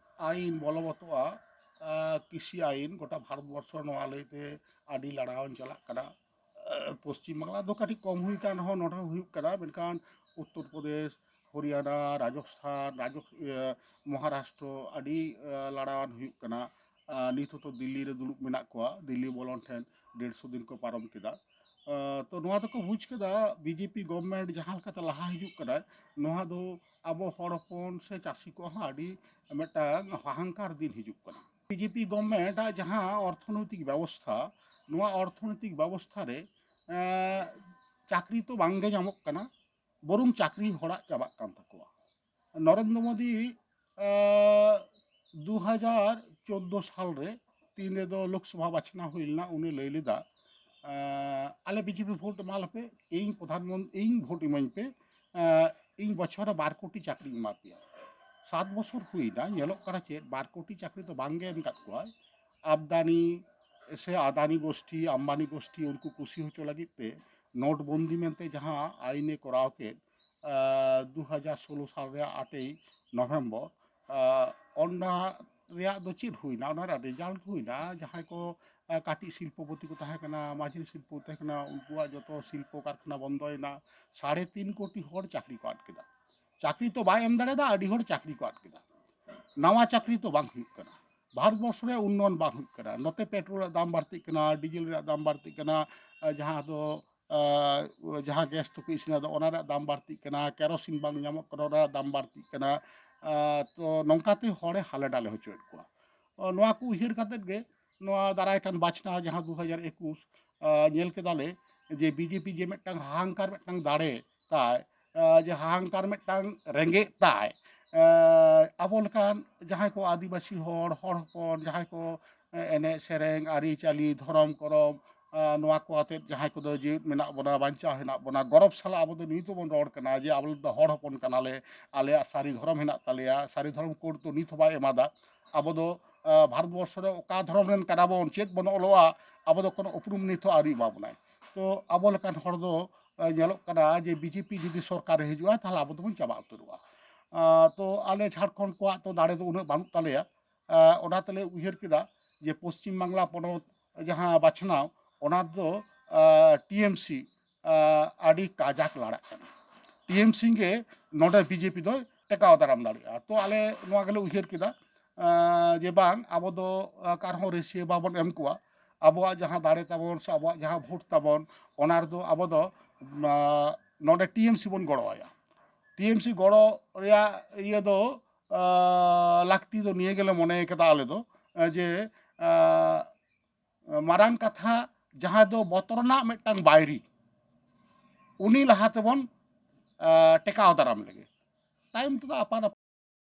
ᱟᱭᱤᱱ ᱵᱚᱞᱚᱵᱚᱛᱚᱜᱼᱟ, ᱟᱸ, ᱠᱨᱤᱥᱤ ᱟᱭᱤᱱ, ᱜᱚᱴᱟ ᱵᱷᱟᱨᱚᱛ ᱵᱚᱨᱥᱚ ᱱᱚᱣᱟ ᱞᱟᱹᱭᱛᱮ ᱟᱹᱰᱤ ᱞᱟᱲᱟᱣᱟᱱ ᱪᱟᱞᱟᱜ ᱠᱟᱱᱟ᱾ ᱟᱸ, ᱯᱚᱥᱪᱤᱢ ᱵᱟᱝᱞᱟ ᱫᱚ ᱠᱟᱹᱴᱤᱡ ᱠᱚᱢ ᱦᱩᱭ ᱠᱟᱱ ᱨᱮᱦᱚᱸ ᱱᱚᱰᱮ ᱦᱚᱸ ᱦᱩᱭᱩᱜ ᱠᱟᱱᱟ, ᱢᱮᱱᱠᱷᱟᱱ ᱩᱛᱛᱚᱨ ᱯᱨᱚᱫᱮᱥ, ᱦᱚᱨᱤᱭᱟᱱᱟ, ᱨᱟᱡᱚᱥᱛᱷᱟᱱ, ᱨᱟᱡᱚ-, ᱤᱭᱟᱹ, ᱢᱚᱦᱟᱨᱟᱥᱴᱨᱚ ᱟᱹᱰᱤ, ᱟᱸ, ᱞᱟᱲᱟᱣᱟᱱ ᱦᱩᱭᱩᱜ ᱠᱟᱱᱟ᱾ ᱟᱸ, ᱱᱤᱛ ᱦᱚᱸᱛᱚ ᱫᱤᱞᱞᱤ ᱨᱮ ᱫᱩᱲᱩᱵ ᱢᱮᱱᱟᱜ ᱠᱚᱣᱟ, ᱫᱤᱞᱞᱤ ᱵᱚᱞᱚᱱ ᱴᱷᱮᱱ ᱰᱮᱲᱥᱚ ᱫᱤᱱ ᱠᱚ ᱯᱟᱨᱚᱢ ᱠᱮᱫᱟ᱾ ᱟᱸ, ᱛᱚ ᱱᱚᱣᱟ ᱫᱚᱠᱚ ᱵᱩᱡᱽ ᱠᱮᱫᱟ ᱵᱤᱡᱮᱯᱤ ᱜᱚᱵᱷᱢᱮᱱᱴ ᱡᱟᱦᱟᱸ ᱞᱮᱠᱟᱛᱮ ᱞᱟᱦᱟ ᱦᱤᱡᱩᱜ ᱠᱟᱱᱟ, ᱱᱚᱣᱟ ᱫᱚ ᱟᱵᱚ ᱦᱚᱲ ᱦᱚᱯᱚᱱ ᱥᱮ ᱪᱟᱹᱥᱤ ᱠᱚᱣᱟᱜ ᱦᱚᱸ ᱟᱹᱰᱤ ᱢᱤᱫᱴᱟᱝ ᱦᱟᱦᱟᱝᱠᱟᱨ ᱫᱤᱱ ᱦᱤᱡᱩᱜ ᱠᱟᱱᱟ᱾ ᱵᱤᱡᱮᱯᱤ ᱜᱚᱵᱷᱢᱮᱱᱴ ᱟᱜ ᱡᱟᱦᱟᱸ ᱚᱨᱛᱷᱚᱱᱳᱭᱛᱤᱠ ᱵᱮᱵᱚᱥᱛᱷᱟ, ᱱᱚᱣᱟ ᱚᱨᱛᱷᱚᱱᱳᱭᱛᱤᱠ ᱵᱮᱵᱚᱥᱛᱷᱟ ᱨᱮ, ᱮᱸ, ᱪᱟᱹᱠᱨᱤ ᱛᱚ ᱵᱟᱝᱜᱮ ᱧᱟᱢᱚᱜ ᱠᱟᱱᱟ, ᱵᱚᱨᱚᱝ ᱪᱟᱹᱠᱨᱤ ᱦᱚᱲᱟᱜ ᱪᱟᱵᱟᱜ ᱠᱟᱱ ᱛᱟᱠᱚᱣᱟ᱾ ᱱᱚᱨᱮᱱᱫᱨᱚ ᱢᱳᱫᱤ, ᱮᱸ, ᱫᱩ ᱦᱟᱡᱟᱨ ᱪᱳᱫᱫᱳ ᱥᱟᱞ ᱨᱮ ᱛᱤᱱ ᱨᱮᱫᱚ ᱞᱳᱠᱥᱚᱵᱷᱟ ᱵᱟᱪᱷᱱᱟᱣ ᱦᱩᱭ ᱞᱮᱱᱟ, ᱩᱱᱤ ᱞᱟᱹᱭ ᱞᱮᱫᱟ, ᱮᱸ, "ᱟᱞᱮ ᱵᱤᱡᱮᱯᱤ ᱵᱷᱳᱴ ᱮᱢᱟ ᱞᱮᱯᱮ, ᱤᱧ ᱯᱨᱚᱫᱷᱟᱱ ᱢᱚᱱ-, ᱤᱧ ᱵᱷᱳᱴ ᱤᱢᱟᱹᱧ ᱯᱮ, ᱮᱸ, ᱤᱧ ᱵᱚᱪᱷᱚᱨ ᱨᱮ ᱵᱟᱨ ᱠᱳᱴᱤ ᱪᱟᱹᱠᱨᱤᱧ ᱮᱢᱟ ᱯᱮᱭᱟ᱾" ᱥᱟᱛ ᱵᱚᱪᱷᱚᱨ ᱦᱩᱭᱱᱟ, ᱧᱮᱞᱚᱜ ᱠᱟᱱᱟ ᱪᱮᱫ, ᱵᱟᱨ ᱠᱳᱴᱤ ᱪᱟᱹᱠᱨᱤ ᱫᱚ ᱵᱟᱝ ᱜᱮ ᱮᱢ ᱠᱟᱫ ᱠᱚᱣᱟᱭ᱾ ᱟᱵᱫᱟᱱᱤ ᱥᱮ ᱟᱫᱟᱱᱤ ᱜᱳᱥᱴᱤ, ᱟᱢᱵᱟᱱᱤ ᱜᱳᱥᱴᱤ, ᱩᱱᱠᱩ ᱠᱩᱥᱤ ᱦᱚᱪᱚ ᱞᱟᱹᱜᱤᱫ ᱛᱮ ᱱᱳᱴ ᱵᱚᱱᱫᱤ ᱢᱮᱱᱛᱮ ᱡᱟᱦᱟᱸ ᱟᱭᱤᱱᱮ ᱠᱚᱨᱟᱣ ᱠᱮᱫ, ᱟᱸ, ᱫᱩ ᱦᱟᱡᱟᱨ ᱥᱳᱞᱳ ᱥᱟᱞ ᱨᱮᱭᱟᱜ ᱟᱴᱮᱭ ᱱᱚᱵᱷᱮᱢᱵᱚᱨ, ᱟᱸ, ᱚᱱᱟ ᱨᱮᱭᱟᱜ ᱫᱚ ᱪᱮᱫ ᱦᱩᱭᱱᱟ? ᱚᱱᱟ ᱨᱮᱭᱟᱜ ᱨᱮᱡᱟᱞᱴ ᱦᱩᱭᱱᱟ, ᱡᱟᱦᱟᱸᱭ ᱠᱚ, ᱟᱸ, ᱠᱟᱹᱴᱤᱡ ᱥᱤᱞᱯᱚᱯᱚᱛᱤ ᱠᱚ ᱛᱟᱦᱮᱸ ᱠᱟᱱᱟ, ᱢᱟᱹᱡᱷᱤ ᱥᱤᱞᱯᱚ ᱛᱟᱦᱮᱸ ᱠᱟᱱᱟ, ᱩᱱᱠᱩᱣᱟᱜ ᱡᱚᱛᱚ ᱥᱤᱞᱯᱚ ᱠᱟᱨᱠᱷᱟᱱᱟ ᱵᱚᱱᱫᱚᱭᱮᱱᱟ᱾ ᱥᱟᱲᱮ ᱛᱤᱱ ᱠᱳᱴᱤ ᱦᱚᱲ ᱪᱟᱹᱠᱨᱤ ᱠᱚ ᱟᱫ ᱠᱮᱫᱟ᱾ ᱪᱟᱹᱠᱨᱤ ᱛᱚ ᱵᱟᱭ ᱮᱢ ᱫᱟᱲᱮᱭᱟᱫᱟ, ᱟᱹᱰᱤ ᱦᱚᱲ ᱪᱟᱹᱠᱨᱤ ᱠᱚ ᱟᱫ ᱠᱮᱫᱟ᱾ ᱱᱟᱣᱟ ᱪᱟᱹᱠᱨᱤ ᱛᱚ ᱵᱟᱝ ᱦᱩᱭᱩᱜ ᱠᱟᱱᱟ᱾ ᱵᱷᱟᱨᱚᱛ ᱵᱚᱨᱥᱚ ᱨᱮ ᱩᱱᱱᱚᱭᱚᱱ ᱵᱟᱝ ᱦᱩᱭᱩᱜ ᱠᱟᱱᱟ᱾ ᱱᱚᱛᱮ ᱯᱮᱴᱨᱳᱞ ᱨᱮᱭᱟᱜ ᱫᱟᱢ ᱵᱟᱹᱲᱛᱤᱜ ᱠᱟᱱᱟ, ᱰᱤᱡᱮᱞ ᱨᱮᱭᱟᱜ ᱫᱟᱢ ᱵᱟᱹᱲᱛᱤᱜ ᱠᱟᱱᱟ, ᱟᱸ, ᱡᱟᱦᱟᱸ ᱫᱚ, ᱟᱸ, ᱡᱟᱦᱟᱸ ᱜᱮᱥ ᱛᱮᱠᱚ ᱤᱥᱤᱱᱟ, ᱚᱱᱟ ᱨᱮᱭᱟᱜ ᱫᱟᱢ ᱵᱟᱹᱲᱛᱤᱜ ᱠᱟᱱᱟ, ᱠᱮᱨᱳᱥᱤᱱ ᱵᱟᱝ ᱧᱟᱢᱚᱜ ᱠᱟᱱᱟ, ᱚᱱᱟ ᱨᱮᱭᱟᱜ ᱫᱟᱢ ᱵᱟᱹᱲᱛᱤᱜ ᱠᱟᱱᱟ᱾ ᱟᱸ, ᱛᱚ ᱱᱚᱝᱠᱟᱛᱮ ᱦᱚᱲᱮ ᱦᱟᱞᱮ ᱰᱟᱞᱮ ᱦᱚᱪᱚᱭᱮᱫ ᱠᱚᱣᱟ᱾ ᱟᱸ, ᱱᱚᱣᱟ ᱠᱚ ᱩᱭᱦᱟᱹᱨ ᱠᱟᱛᱮᱫ ᱜᱮ ᱱᱚᱣᱟ ᱫᱟᱨᱟᱭ ᱠᱟᱱ ᱵᱟᱪᱷᱱᱟᱣ ᱡᱟᱦᱟᱸ ᱫᱩ ᱦᱟᱡᱟᱨ ᱮᱠᱩᱥ, ᱟᱸ, ᱧᱮᱞ ᱠᱮᱫᱟᱞᱮ ᱡᱮ ᱵᱤᱡᱮᱯᱤ ᱡᱮ ᱢᱤᱫᱴᱟᱝ ᱦᱟᱦᱟᱝᱠᱟᱨ ᱢᱤᱫᱴᱟᱝ ᱫᱟᱲᱮ ᱛᱟᱭ, ᱟᱸ, ᱡᱮ ᱦᱟᱦᱟᱝᱠᱟᱨ ᱢᱤᱫᱴᱟᱝ ᱨᱮᱸᱜᱮᱡ ᱛᱟᱭ, ᱟᱸ, ᱟᱵᱚ ᱞᱮᱠᱟᱱ ᱡᱟᱦᱟᱸᱭ ᱠᱚ ᱟᱹᱫᱤᱵᱟᱹᱥᱤ ᱦᱚᱲ, ᱦᱚᱲ ᱦᱚᱯᱚᱱ, ᱡᱟᱦᱟᱸᱭ ᱠᱚ, ᱮᱸ, ᱮᱱᱮᱡ ᱥᱮᱨᱮᱧ, ᱟᱹᱨᱤᱪᱟᱹᱞᱤ, ᱫᱷᱚᱨᱚᱢ ᱠᱚᱨᱚᱢ, ᱟᱸ, ᱱᱚᱣᱟ ᱠᱚ ᱟᱛᱮᱫ ᱡᱟᱦᱟᱸᱭ ᱠᱚᱫᱚ ᱡᱤᱣᱮᱫ ᱢᱮᱱᱟᱜ ᱵᱚᱱᱟ, ᱵᱟᱧᱪᱟᱣ ᱦᱮᱱᱟᱜ ᱵᱚᱱᱟ, ᱜᱚᱨᱚᱵᱽ ᱥᱟᱞᱟᱜ ᱟᱵᱚ ᱫᱚ ᱱᱤᱛ ᱦᱚᱸᱵᱚᱱ ᱨᱚᱲ ᱠᱟᱱᱟ ᱡᱮ ᱟᱵᱚ ᱫᱚ ᱦᱚᱲ ᱦᱚᱯᱚᱱ ᱠᱟᱱᱟᱞᱮ, ᱟᱞᱮᱭᱟᱜ ᱥᱟᱹᱨᱤ ᱫᱷᱚᱨᱚᱢ ᱦᱮᱱᱟᱜ ᱛᱟᱞᱮᱭᱟ, ᱥᱟᱹᱨᱤ ᱫᱷᱚᱨᱚᱢ ᱠᱳᱰ ᱫᱚ ᱱᱤᱛ ᱦᱚᱸ ᱵᱟᱭ ᱮᱢᱟᱫᱟ᱾ ᱟᱵᱚ ᱫᱚ, ᱟᱸ, ᱵᱷᱟᱨᱚᱛ ᱵᱚᱨᱥᱚ ᱨᱮ ᱚᱠᱟ ᱫᱷᱚᱨᱚᱢ ᱨᱮᱱ ᱠᱟᱱᱟ ᱵᱚᱱ, ᱪᱮᱫ ᱵᱚᱱ ᱚᱞᱚᱜᱼᱟ, ᱟᱵᱚ ᱫᱚ ᱠᱳᱱᱳ ᱩᱯᱨᱩᱢ ᱱᱤᱛ ᱦᱚᱸ ᱟᱹᱣᱨᱤ ᱮᱢᱟ ᱵᱚᱱᱟᱭ᱾ ᱛᱚ ᱟᱵᱚ ᱞᱮᱠᱟᱱ ᱦᱚᱲ ᱫᱚ, ᱟᱸ, ᱧᱮᱞᱚᱜ ᱠᱟᱱᱟ ᱡᱮ ᱵᱤᱡᱮᱯᱤ ᱡᱩᱫᱤ ᱥᱚᱨᱠᱟᱨ ᱨᱮ ᱦᱤᱡᱩᱜᱼᱟ, ᱛᱟᱦᱚᱞᱮ ᱟᱵᱚ ᱫᱚᱵᱚᱱ ᱪᱟᱵᱟ ᱩᱛᱟᱹᱨᱚᱜᱼᱟ᱾ ᱛᱚ ᱟᱞᱮ ᱡᱷᱟᱲᱠᱷᱚᱸᱰ ᱠᱚᱣᱟᱜ ᱛᱚ ᱫᱟᱲᱮ ᱫᱚ ᱩᱱᱟᱹᱜ ᱵᱟᱹᱱᱩᱜ ᱛᱟᱞᱮᱭᱟ᱾ ᱚᱱᱟ ᱛᱮᱞᱮ ᱩᱭᱦᱟᱹᱨ ᱠᱮᱫᱟ ᱡᱮ ᱯᱚᱥᱪᱤᱢ ᱵᱟᱝᱞᱟ ᱯᱚᱱᱚᱛ ᱡᱟᱦᱟᱸ ᱵᱟᱪᱷᱱᱟᱣ, ᱚᱱᱟ ᱫᱚ ᱴᱤ ᱮᱢ ᱥᱤ ᱟᱹᱰᱤ ᱠᱟᱡᱟᱠ ᱞᱟᱲᱟᱜ ᱠᱟᱱᱟ᱾ ᱴᱤ ᱮᱢ ᱥᱤ ᱜᱮ ᱱᱚᱰᱮ ᱵᱤ ᱡᱮ ᱯᱤ ᱫᱚᱭ ᱴᱮᱠᱟᱣ ᱫᱟᱨᱟᱢ ᱫᱟᱲᱮᱭᱟᱜᱼᱟ᱾ ᱛᱚ ᱟᱞᱮ ᱱᱚᱣᱟ ᱜᱮᱞᱮ ᱩᱭᱦᱟᱹᱨ ᱠᱮᱫᱟ ᱡᱮ ᱵᱟᱝ, ᱟᱵᱚ ᱫᱚ ᱠᱟᱨᱦᱚᱸ ᱨᱟᱹᱥᱭᱟᱹ ᱵᱟᱵᱚᱱ ᱮᱢ ᱠᱚᱣᱟ᱾ ᱟᱵᱚᱣᱟᱜ ᱡᱟᱦᱟᱸ ᱫᱟᱲᱮ ᱛᱟᱵᱚᱱ ᱥᱮ ᱟᱵᱚᱣᱟᱜ ᱡᱟᱦᱟᱸ ᱵᱷᱳᱴ ᱛᱟᱵᱚᱱ, ᱚᱱᱟ ᱨᱮᱫᱚ ᱟᱵᱚ ᱫᱚ ᱱᱚᱰᱮ ᱴᱤ ᱮᱢ ᱥᱤ ᱵᱚᱱ ᱜᱚᱲᱚ ᱟᱭᱟ᱾ ᱴᱤ ᱮᱢ ᱥᱤ ᱜᱚᱲᱚ ᱨᱮᱭᱟᱜ ᱤᱭᱟᱹ ᱫᱚ ᱞᱟᱹᱠᱛᱤ ᱫᱚ ᱱᱤᱭᱟᱹ ᱜᱮᱞᱮ ᱢᱚᱱᱮ ᱠᱟᱫᱟ ᱟᱞᱮ ᱫᱚ, ᱡᱮ ᱢᱟᱨᱟᱝ ᱠᱟᱛᱷᱟ ᱡᱟᱦᱟᱸ ᱫᱚ ᱵᱚᱛᱚᱨ ᱨᱮᱱᱟᱜ ᱢᱤᱫᱴᱟᱝ ᱵᱟᱭᱨᱤ, ᱩᱱᱤ ᱞᱟᱦᱟ ᱛᱮᱵᱚᱱ ᱴᱮᱠᱟᱣ ᱫᱟᱨᱟᱢ ᱞᱮᱜᱮ᱾ ᱛᱟᱭᱚᱢ ᱛᱮᱫᱚ ᱟᱯᱟᱱ ᱟᱹᱯᱤᱱ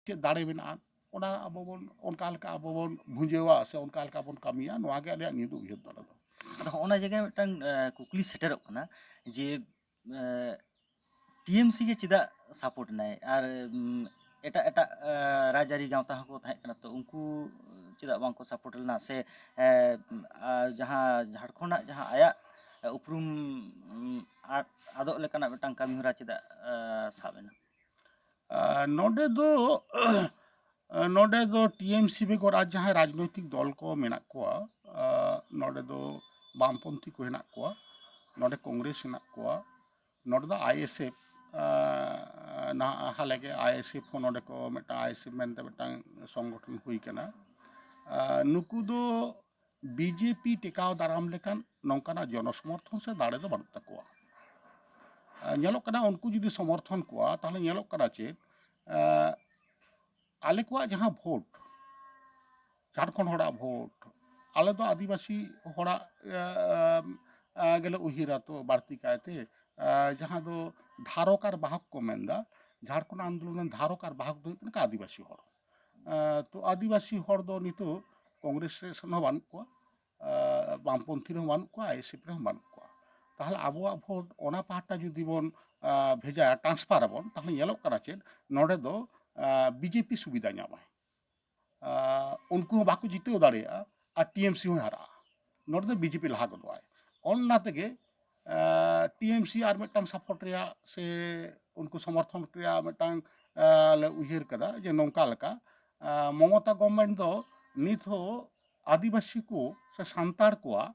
ᱪᱮᱫ ᱫᱟᱲᱮ ᱢᱮᱱᱟᱜᱼᱟ, ᱚᱱᱟ ᱟᱵᱚ ᱵᱚᱱ ᱚᱱᱠᱟ ᱞᱮᱠᱟ ᱟᱵᱚ ᱵᱚᱱ ᱵᱷᱩᱸᱡᱟᱹᱣᱟ ᱥᱮ ᱚᱱᱠᱟ ᱞᱮᱠᱟ ᱵᱚᱱ ᱠᱟᱹᱢᱤᱭᱟ, ᱱᱚᱣᱟ ᱜᱮ ᱟᱞᱮᱭᱟᱜ ᱱᱤᱭᱟᱹ ᱫᱚ ᱩᱭᱦᱟᱹᱨ ᱫᱟᱲᱮ ᱫᱚ᱾ ᱟᱫᱚ ᱦᱚᱸᱜᱼᱚ ᱱᱟ ᱡᱟᱭᱜᱟ ᱨᱮ ᱢᱤᱫᱴᱟᱝ ᱠᱩᱠᱞᱤ ᱥᱮᱴᱮᱨᱚᱜ ᱠᱟᱱᱟ ᱡᱮ ᱴᱤ ᱮᱢ ᱥᱤ ᱜᱮ ᱪᱮᱫᱟᱜ ᱥᱟᱯᱳᱨᱴ ᱮᱱᱟᱭ ᱟᱨ ᱮᱴᱟᱜ ᱮᱴᱟᱜ ᱨᱟᱡᱽᱟᱹᱨᱤ ᱜᱟᱶᱛᱟ ᱦᱚᱸᱠᱚ ᱛᱟᱦᱮᱸ ᱠᱟᱱᱟ, ᱛᱚ ᱩᱱᱠᱩ ᱪᱮᱫᱟᱜ ᱵᱟᱝᱠᱚ ᱥᱟᱯᱳᱨᱴ ᱞᱮᱱᱟ? ᱥᱮ ᱡᱟᱦᱟᱸ ᱡᱷᱟᱲᱠᱷᱚᱸᱰᱟᱜ ᱡᱟᱦᱟᱸ ᱟᱭᱟᱜ ᱩᱯᱨᱩᱢ ᱟᱫᱚᱜ ᱞᱮᱠᱟᱱᱟᱜ ᱢᱤᱫᱴᱟᱝ ᱠᱟᱹᱢᱤᱦᱚᱨᱟ ᱪᱮᱫᱟᱜ ᱥᱟᱵ ᱮᱱᱟ? ᱱᱚᱰᱮ ᱫᱚ ᱱᱚᱰᱮ ᱫᱚ ᱴᱤ ᱮᱢ ᱥᱤ ᱵᱮᱜᱚᱨ ᱟᱨ ᱡᱟᱦᱟᱸᱭ ᱨᱟᱡᱽᱱᱳᱭᱛᱤᱠ ᱫᱚᱞ ᱠᱚ ᱢᱮᱱᱟᱜ ᱠᱚᱣᱟ᱾ ᱱᱚᱰᱮ ᱫᱚ ᱵᱟᱢᱯᱚᱱᱛᱷᱤ ᱠᱚ ᱦᱮᱱᱟᱜ ᱠᱚᱣᱟ, ᱱᱚᱰᱮ ᱠᱚᱝᱜᱨᱮᱥ ᱦᱮᱱᱟᱜ ᱠᱚᱣᱟ, ᱱᱚᱰᱮ ᱫᱚ ᱟᱭ ᱮᱥ ᱮᱯᱷ, ᱱᱟᱦᱟᱜ ᱦᱟᱞᱮᱜᱮ ᱟᱭ ᱮᱥ ᱮᱯᱷ ᱦᱚᱸ ᱱᱚᱰᱮ ᱠᱚ ᱢᱤᱫᱴᱟᱝ ᱟᱭ ᱮᱥ ᱮᱯᱷ ᱢᱮᱱᱛᱮ ᱢᱤᱫᱴᱟᱝ ᱥᱚᱝᱜᱚᱴᱷᱚᱱ ᱦᱩᱭ ᱠᱟᱱᱟ᱾ ᱱᱩᱠᱩ ᱫᱚ ᱵᱤ ᱡᱮ ᱯᱤ ᱴᱮᱠᱟᱣ ᱫᱟᱨᱟᱢ ᱞᱮᱠᱟᱱ ᱱᱚᱝᱠᱟᱱᱟᱜ ᱡᱚᱱᱚᱥᱚᱢᱚᱨᱛᱷᱚᱱ ᱥᱮ ᱫᱟᱲᱮ ᱫᱚ ᱵᱟᱹᱱᱩᱜ ᱛᱟᱠᱚᱣᱟ᱾ ᱧᱮᱞᱚᱜ ᱠᱟᱱᱟ ᱩᱱᱠᱩ ᱡᱩᱫᱤ ᱥᱚᱢᱚᱨᱛᱷᱚᱱ ᱠᱚᱣᱟ, ᱛᱟᱦᱚᱞᱮ ᱧᱮᱞᱚᱜ ᱠᱟᱱᱟ ᱪᱮᱫ, ᱟᱞᱮ ᱠᱚᱣᱟᱜ ᱡᱟᱦᱟᱸ ᱵᱷᱳᱴ, ᱡᱷᱟᱲᱠᱷᱚᱸᱰ ᱦᱚᱲᱟᱜ ᱵᱷᱳᱴ, ᱟᱞᱮ ᱫᱚ ᱟᱹᱫᱤᱵᱟᱹᱥᱤ ᱦᱚᱲᱟᱜ ᱜᱮᱞᱮ ᱩᱭᱦᱟᱹᱨᱟ ᱛᱚ ᱵᱟᱹᱲᱛᱤ ᱠᱟᱭᱛᱮ᱾ ᱡᱟᱦᱟᱸ ᱫᱚ ᱫᱷᱟᱨᱚᱠ ᱟᱨ ᱵᱟᱦᱚᱠ ᱠᱚ ᱢᱮᱱᱫᱟ, ᱡᱷᱟᱲᱠᱷᱚᱸᱰ ᱟᱱᱫᱳᱞᱚᱱ ᱨᱮᱱ ᱫᱷᱟᱨᱚᱠ ᱟᱨ ᱵᱟᱦᱚᱠ ᱫᱚ ᱦᱩᱭᱩᱜ ᱠᱟᱱᱟ ᱠᱚ ᱟᱹᱫᱤᱵᱟᱹᱥᱤ ᱦᱚᱲ᱾ ᱛᱚ ᱟᱹᱫᱤᱵᱟᱹᱥᱤ ᱦᱚᱲ ᱫᱚ ᱱᱤᱛᱚᱜ ᱠᱚᱝᱜᱨᱮᱥ ᱨᱮ ᱦᱚᱸ ᱵᱟᱹᱱᱩᱜ ᱠᱚᱣᱟ, ᱵᱟᱢᱯᱚᱱᱛᱷᱤ ᱨᱮᱦᱚᱸ ᱵᱟᱹᱱᱩᱜ ᱠᱚᱣᱟ, ᱟᱭ ᱮᱥ ᱮᱯᱷ ᱨᱮᱦᱚᱸ ᱵᱟᱹᱱᱩᱜ ᱠᱚᱣᱟ᱾ ᱛᱟᱦᱚᱞᱮ ᱟᱵᱚᱣᱟᱜ ᱵᱷᱳᱴ ᱚᱱᱟ ᱯᱟᱦᱴᱟ ᱡᱩᱫᱤ ᱵᱚᱱ ᱵᱷᱮᱡᱟᱭᱟ, ᱴᱨᱟᱱᱥᱯᱷᱟᱨ ᱟᱵᱚᱱ, ᱛᱟᱦᱚᱞᱮ ᱧᱮᱞᱚᱜ ᱠᱟᱱᱟ ᱪᱮᱫ, ᱱᱚᱰᱮ ᱫᱚ ᱵᱤ ᱡᱮ ᱯᱤ ᱥᱩᱵᱤᱫᱷᱟ ᱧᱟᱢᱟᱭ᱾ ᱩᱱᱠᱩ ᱦᱚᱸ ᱵᱟᱠᱚ ᱡᱤᱛᱟᱹᱣ ᱫᱟᱲᱮᱭᱟᱜᱼᱟ ᱟᱨ ᱴᱤ ᱮᱢ ᱥᱤ ᱦᱚᱸᱭ ᱦᱟᱨᱟᱜᱼᱟ᱾ ᱱᱚᱰᱮ ᱫᱚ ᱵᱤ ᱡᱮ ᱯᱤ ᱞᱟᱦᱟ ᱜᱚᱫᱚᱜᱼᱟᱭ᱾ ᱚᱱᱟ ᱛᱮᱜᱮ ᱴᱤ ᱮᱢ ᱥᱤ ᱟᱨ ᱢᱤᱫᱴᱟᱝ ᱥᱟᱯᱳᱨᱴ ᱨᱮᱭᱟᱜ ᱥᱮ ᱩᱱᱠᱩ ᱥᱚᱢᱚᱨᱛᱷᱚᱱ ᱨᱮᱭᱟᱜ ᱢᱤᱫᱴᱟᱝ ᱞᱮ ᱩᱭᱦᱟᱹᱨ ᱠᱟᱫᱟ ᱡᱮ ᱱᱚᱝᱠᱟ ᱞᱮᱠᱟ, ᱢᱚᱢᱚᱛᱟ ᱜᱚᱵᱷᱢᱮᱱᱴ ᱫᱚ ᱱᱤᱛ ᱦᱚᱸ ᱟᱹᱫᱤᱵᱟᱹᱥᱤ ᱠᱚ ᱥᱮ ᱥᱟᱱᱛᱟᱲ ᱠᱚᱣᱟᱜ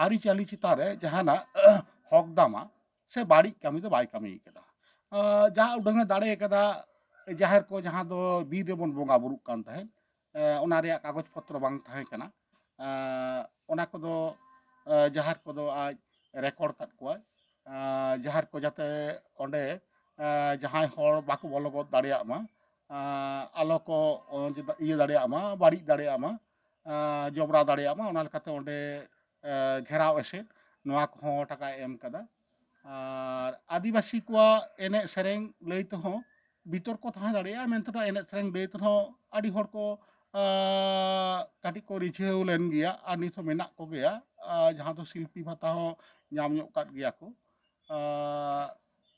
ᱟᱹᱨᱤᱪᱟᱹᱞᱤ ᱪᱮᱛᱟᱱ ᱨᱮ ᱡᱟᱦᱟᱱᱟᱜ ᱦᱚᱠ ᱫᱟᱢᱟ ᱥᱮ ᱵᱟᱹᱲᱤᱡ ᱠᱟᱹᱢᱤ ᱫᱚ ᱵᱟᱭ ᱠᱟᱹᱢᱤ ᱠᱟᱫᱟ᱾ ᱡᱟ ᱩᱰᱟᱹᱝ ᱮ ᱫᱟᱲᱮ ᱠᱟᱫᱟ, ᱡᱟᱦᱮᱨ ᱠᱚ ᱡᱟᱦᱟᱸ ᱫᱚ ᱵᱤᱨ ᱨᱮᱵᱚᱱ ᱵᱚᱸᱜᱟ ᱵᱩᱨᱩᱜ ᱠᱟᱱ ᱛᱟᱦᱮᱸᱫ, ᱚᱱᱟ ᱨᱮᱭᱟᱜ ᱠᱟᱜᱚᱡᱽ ᱯᱚᱛᱨᱚ ᱵᱟᱝ ᱛᱟᱦᱮᱸ ᱠᱟᱱᱟ, ᱚᱱᱟ ᱠᱚᱫᱚ ᱡᱟᱦᱮᱨ ᱠᱚᱫᱚ ᱟᱡ ᱨᱮᱠᱚᱨᱰ ᱠᱟᱫ ᱠᱚᱣᱟᱭ᱾ ᱡᱟᱦᱮᱨ ᱠᱚ ᱡᱟᱛᱮ ᱚᱸᱰᱮ ᱡᱟᱦᱟᱸᱭ ᱦᱚᱲ ᱵᱟᱠᱚ ᱵᱚᱞᱚ ᱜᱚᱫ ᱫᱟᱲᱮᱭᱟᱜ ᱢᱟ, ᱟᱞᱚ ᱠᱚ ᱤᱭᱟᱹ ᱫᱟᱲᱮᱭᱟᱜ ᱢᱟ, ᱵᱟᱹᱲᱤᱡ ᱫᱟᱲᱮᱭᱟᱜ ᱢᱟ, ᱡᱚᱵᱽᱨᱟ ᱫᱟᱲᱮᱭᱟᱜ ᱢᱟ, ᱚᱱᱟ ᱞᱮᱠᱟᱛᱮ ᱚᱸᱰᱮ ᱜᱷᱮᱨᱟᱣ ᱮᱥᱮᱫ, ᱱᱚᱣᱟ ᱠᱚᱦᱚᱸ ᱴᱟᱠᱟᱭ ᱮᱢ ᱠᱟᱫᱟ᱾ ᱟᱨ ᱟᱹᱫᱤᱵᱟᱹᱥᱤ ᱠᱚᱣᱟᱜ ᱮᱱᱮᱡ ᱥᱮᱨᱮᱧ ᱞᱟᱹᱭ ᱛᱮᱦᱚᱸ ᱵᱤᱛᱚᱨᱠᱚ ᱛᱟᱦᱮᱸ ᱫᱟᱲᱮᱭᱟᱜᱼᱟ, ᱢᱮᱱᱛᱮ ᱱᱚᱣᱟ ᱮᱱᱮᱡ ᱥᱮᱨᱮᱧ ᱞᱟᱹᱭ ᱛᱮᱦᱚᱸ ᱟᱹᱰᱤ ᱦᱚᱲ ᱠᱚ ᱠᱟᱹᱴᱤᱡ ᱠᱚ ᱨᱤᱡᱷᱟᱹᱣ ᱞᱮᱱ ᱜᱮᱭᱟ ᱟᱨ ᱱᱤᱛ ᱦᱚᱸ ᱢᱮᱱᱟᱜ ᱠᱚᱜᱮᱭᱟ, ᱡᱟᱦᱟᱸ ᱫᱚ ᱥᱤᱞᱯᱤ ᱵᱷᱟᱛᱟ ᱦᱚᱸ ᱧᱟᱢ ᱧᱚᱜ ᱠᱟᱫ ᱜᱮᱭᱟ ᱠᱚ᱾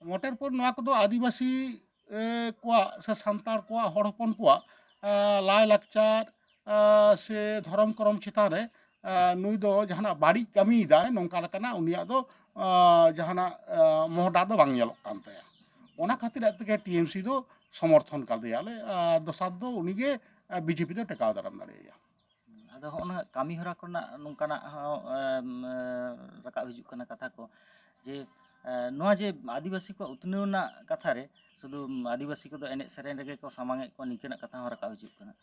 ᱢᱚᱴᱮᱨ ᱯᱚᱨ ᱱᱚᱣᱟ ᱠᱚᱫᱚ ᱟᱹᱫᱤᱵᱟᱹᱥᱤ ᱠᱚᱣᱟᱜ ᱥᱮ ᱥᱟᱱᱛᱟᱲ ᱠᱚᱣᱟᱜ, ᱦᱚᱲ ᱦᱚᱯᱚᱱ ᱠᱚᱣᱟᱜ ᱞᱟᱭᱼᱞᱟᱠᱪᱟᱨ ᱥᱮ ᱫᱷᱚᱨᱚᱢ ᱠᱚᱨᱚᱢ ᱪᱮᱛᱟᱱ ᱨᱮ ᱱᱩᱭ ᱫᱚ ᱡᱟᱦᱟᱱᱟᱜ ᱵᱟᱹᱲᱤᱡ ᱠᱟᱹᱢᱤᱭᱮᱫᱟᱭ, ᱱᱚᱝᱠᱟ ᱞᱮᱠᱟᱱᱟᱜ ᱩᱱᱤᱭᱟᱜ ᱫᱚ ᱡᱟᱦᱟᱱᱟᱜ ᱢᱚᱦᱰᱟ ᱫᱚ ᱵᱟᱝ ᱧᱮᱞᱚᱜ ᱠᱟᱱ ᱛᱟᱭᱟ᱾ ᱚᱱᱟ ᱠᱷᱟᱹᱛᱤᱨ ᱟᱡ ᱛᱮᱜᱮ ᱴᱤ ᱮᱢ ᱥᱤ ᱫᱚ ᱥᱚᱢᱚᱨᱛᱷᱚᱱ ᱠᱟᱫᱮᱭᱟᱞᱮ᱾ ᱟᱨ ᱫᱚᱥᱟᱨ ᱫᱚ ᱩᱱᱤᱜᱮ ᱵᱤ ᱡᱮ ᱯᱤ ᱫᱚ ᱴᱮᱠᱟᱣ ᱫᱟᱨᱟᱢ ᱫᱟᱲᱮᱭᱟᱭᱟ᱾ ᱟᱫᱚ ᱦᱚᱸᱜᱼᱚ ᱱᱟ ᱠᱟᱹᱢᱤ ᱦᱚᱨᱟ ᱠᱚᱨᱮᱱᱟᱜ ᱱᱚᱝᱠᱟᱱᱟᱜ ᱦᱚᱸ ᱨᱟᱠᱟᱵ ᱦᱤᱡᱩᱜ ᱠᱟᱱᱟ ᱠᱟᱛᱷᱟ ᱠᱚ, ᱡᱮ ᱱᱚᱣᱟ ᱡᱮ ᱟᱹᱫᱤᱵᱟᱹᱥᱤ ᱠᱚᱣᱟᱜ ᱩᱛᱱᱟᱹᱣ ᱨᱮᱱᱟᱜ ᱠᱟᱛᱷᱟ ᱨᱮ ᱥᱩᱫᱷᱩ ᱟᱹᱫᱤᱵᱟᱹᱥᱤ ᱠᱚᱫᱚ ᱮᱱᱮᱡ ᱥᱮᱨᱮᱧ ᱨᱮᱜᱮ ᱠᱚ ᱥᱟᱢᱟᱝ ᱮᱫ ᱠᱚᱣᱟ, ᱱᱤᱝᱠᱟᱹᱱᱟᱜ ᱠᱟᱛᱷᱟ ᱦᱚᱸ ᱨᱟᱠᱟᱵ ᱦᱤᱡᱩᱜ ᱠᱟᱱᱟ᱾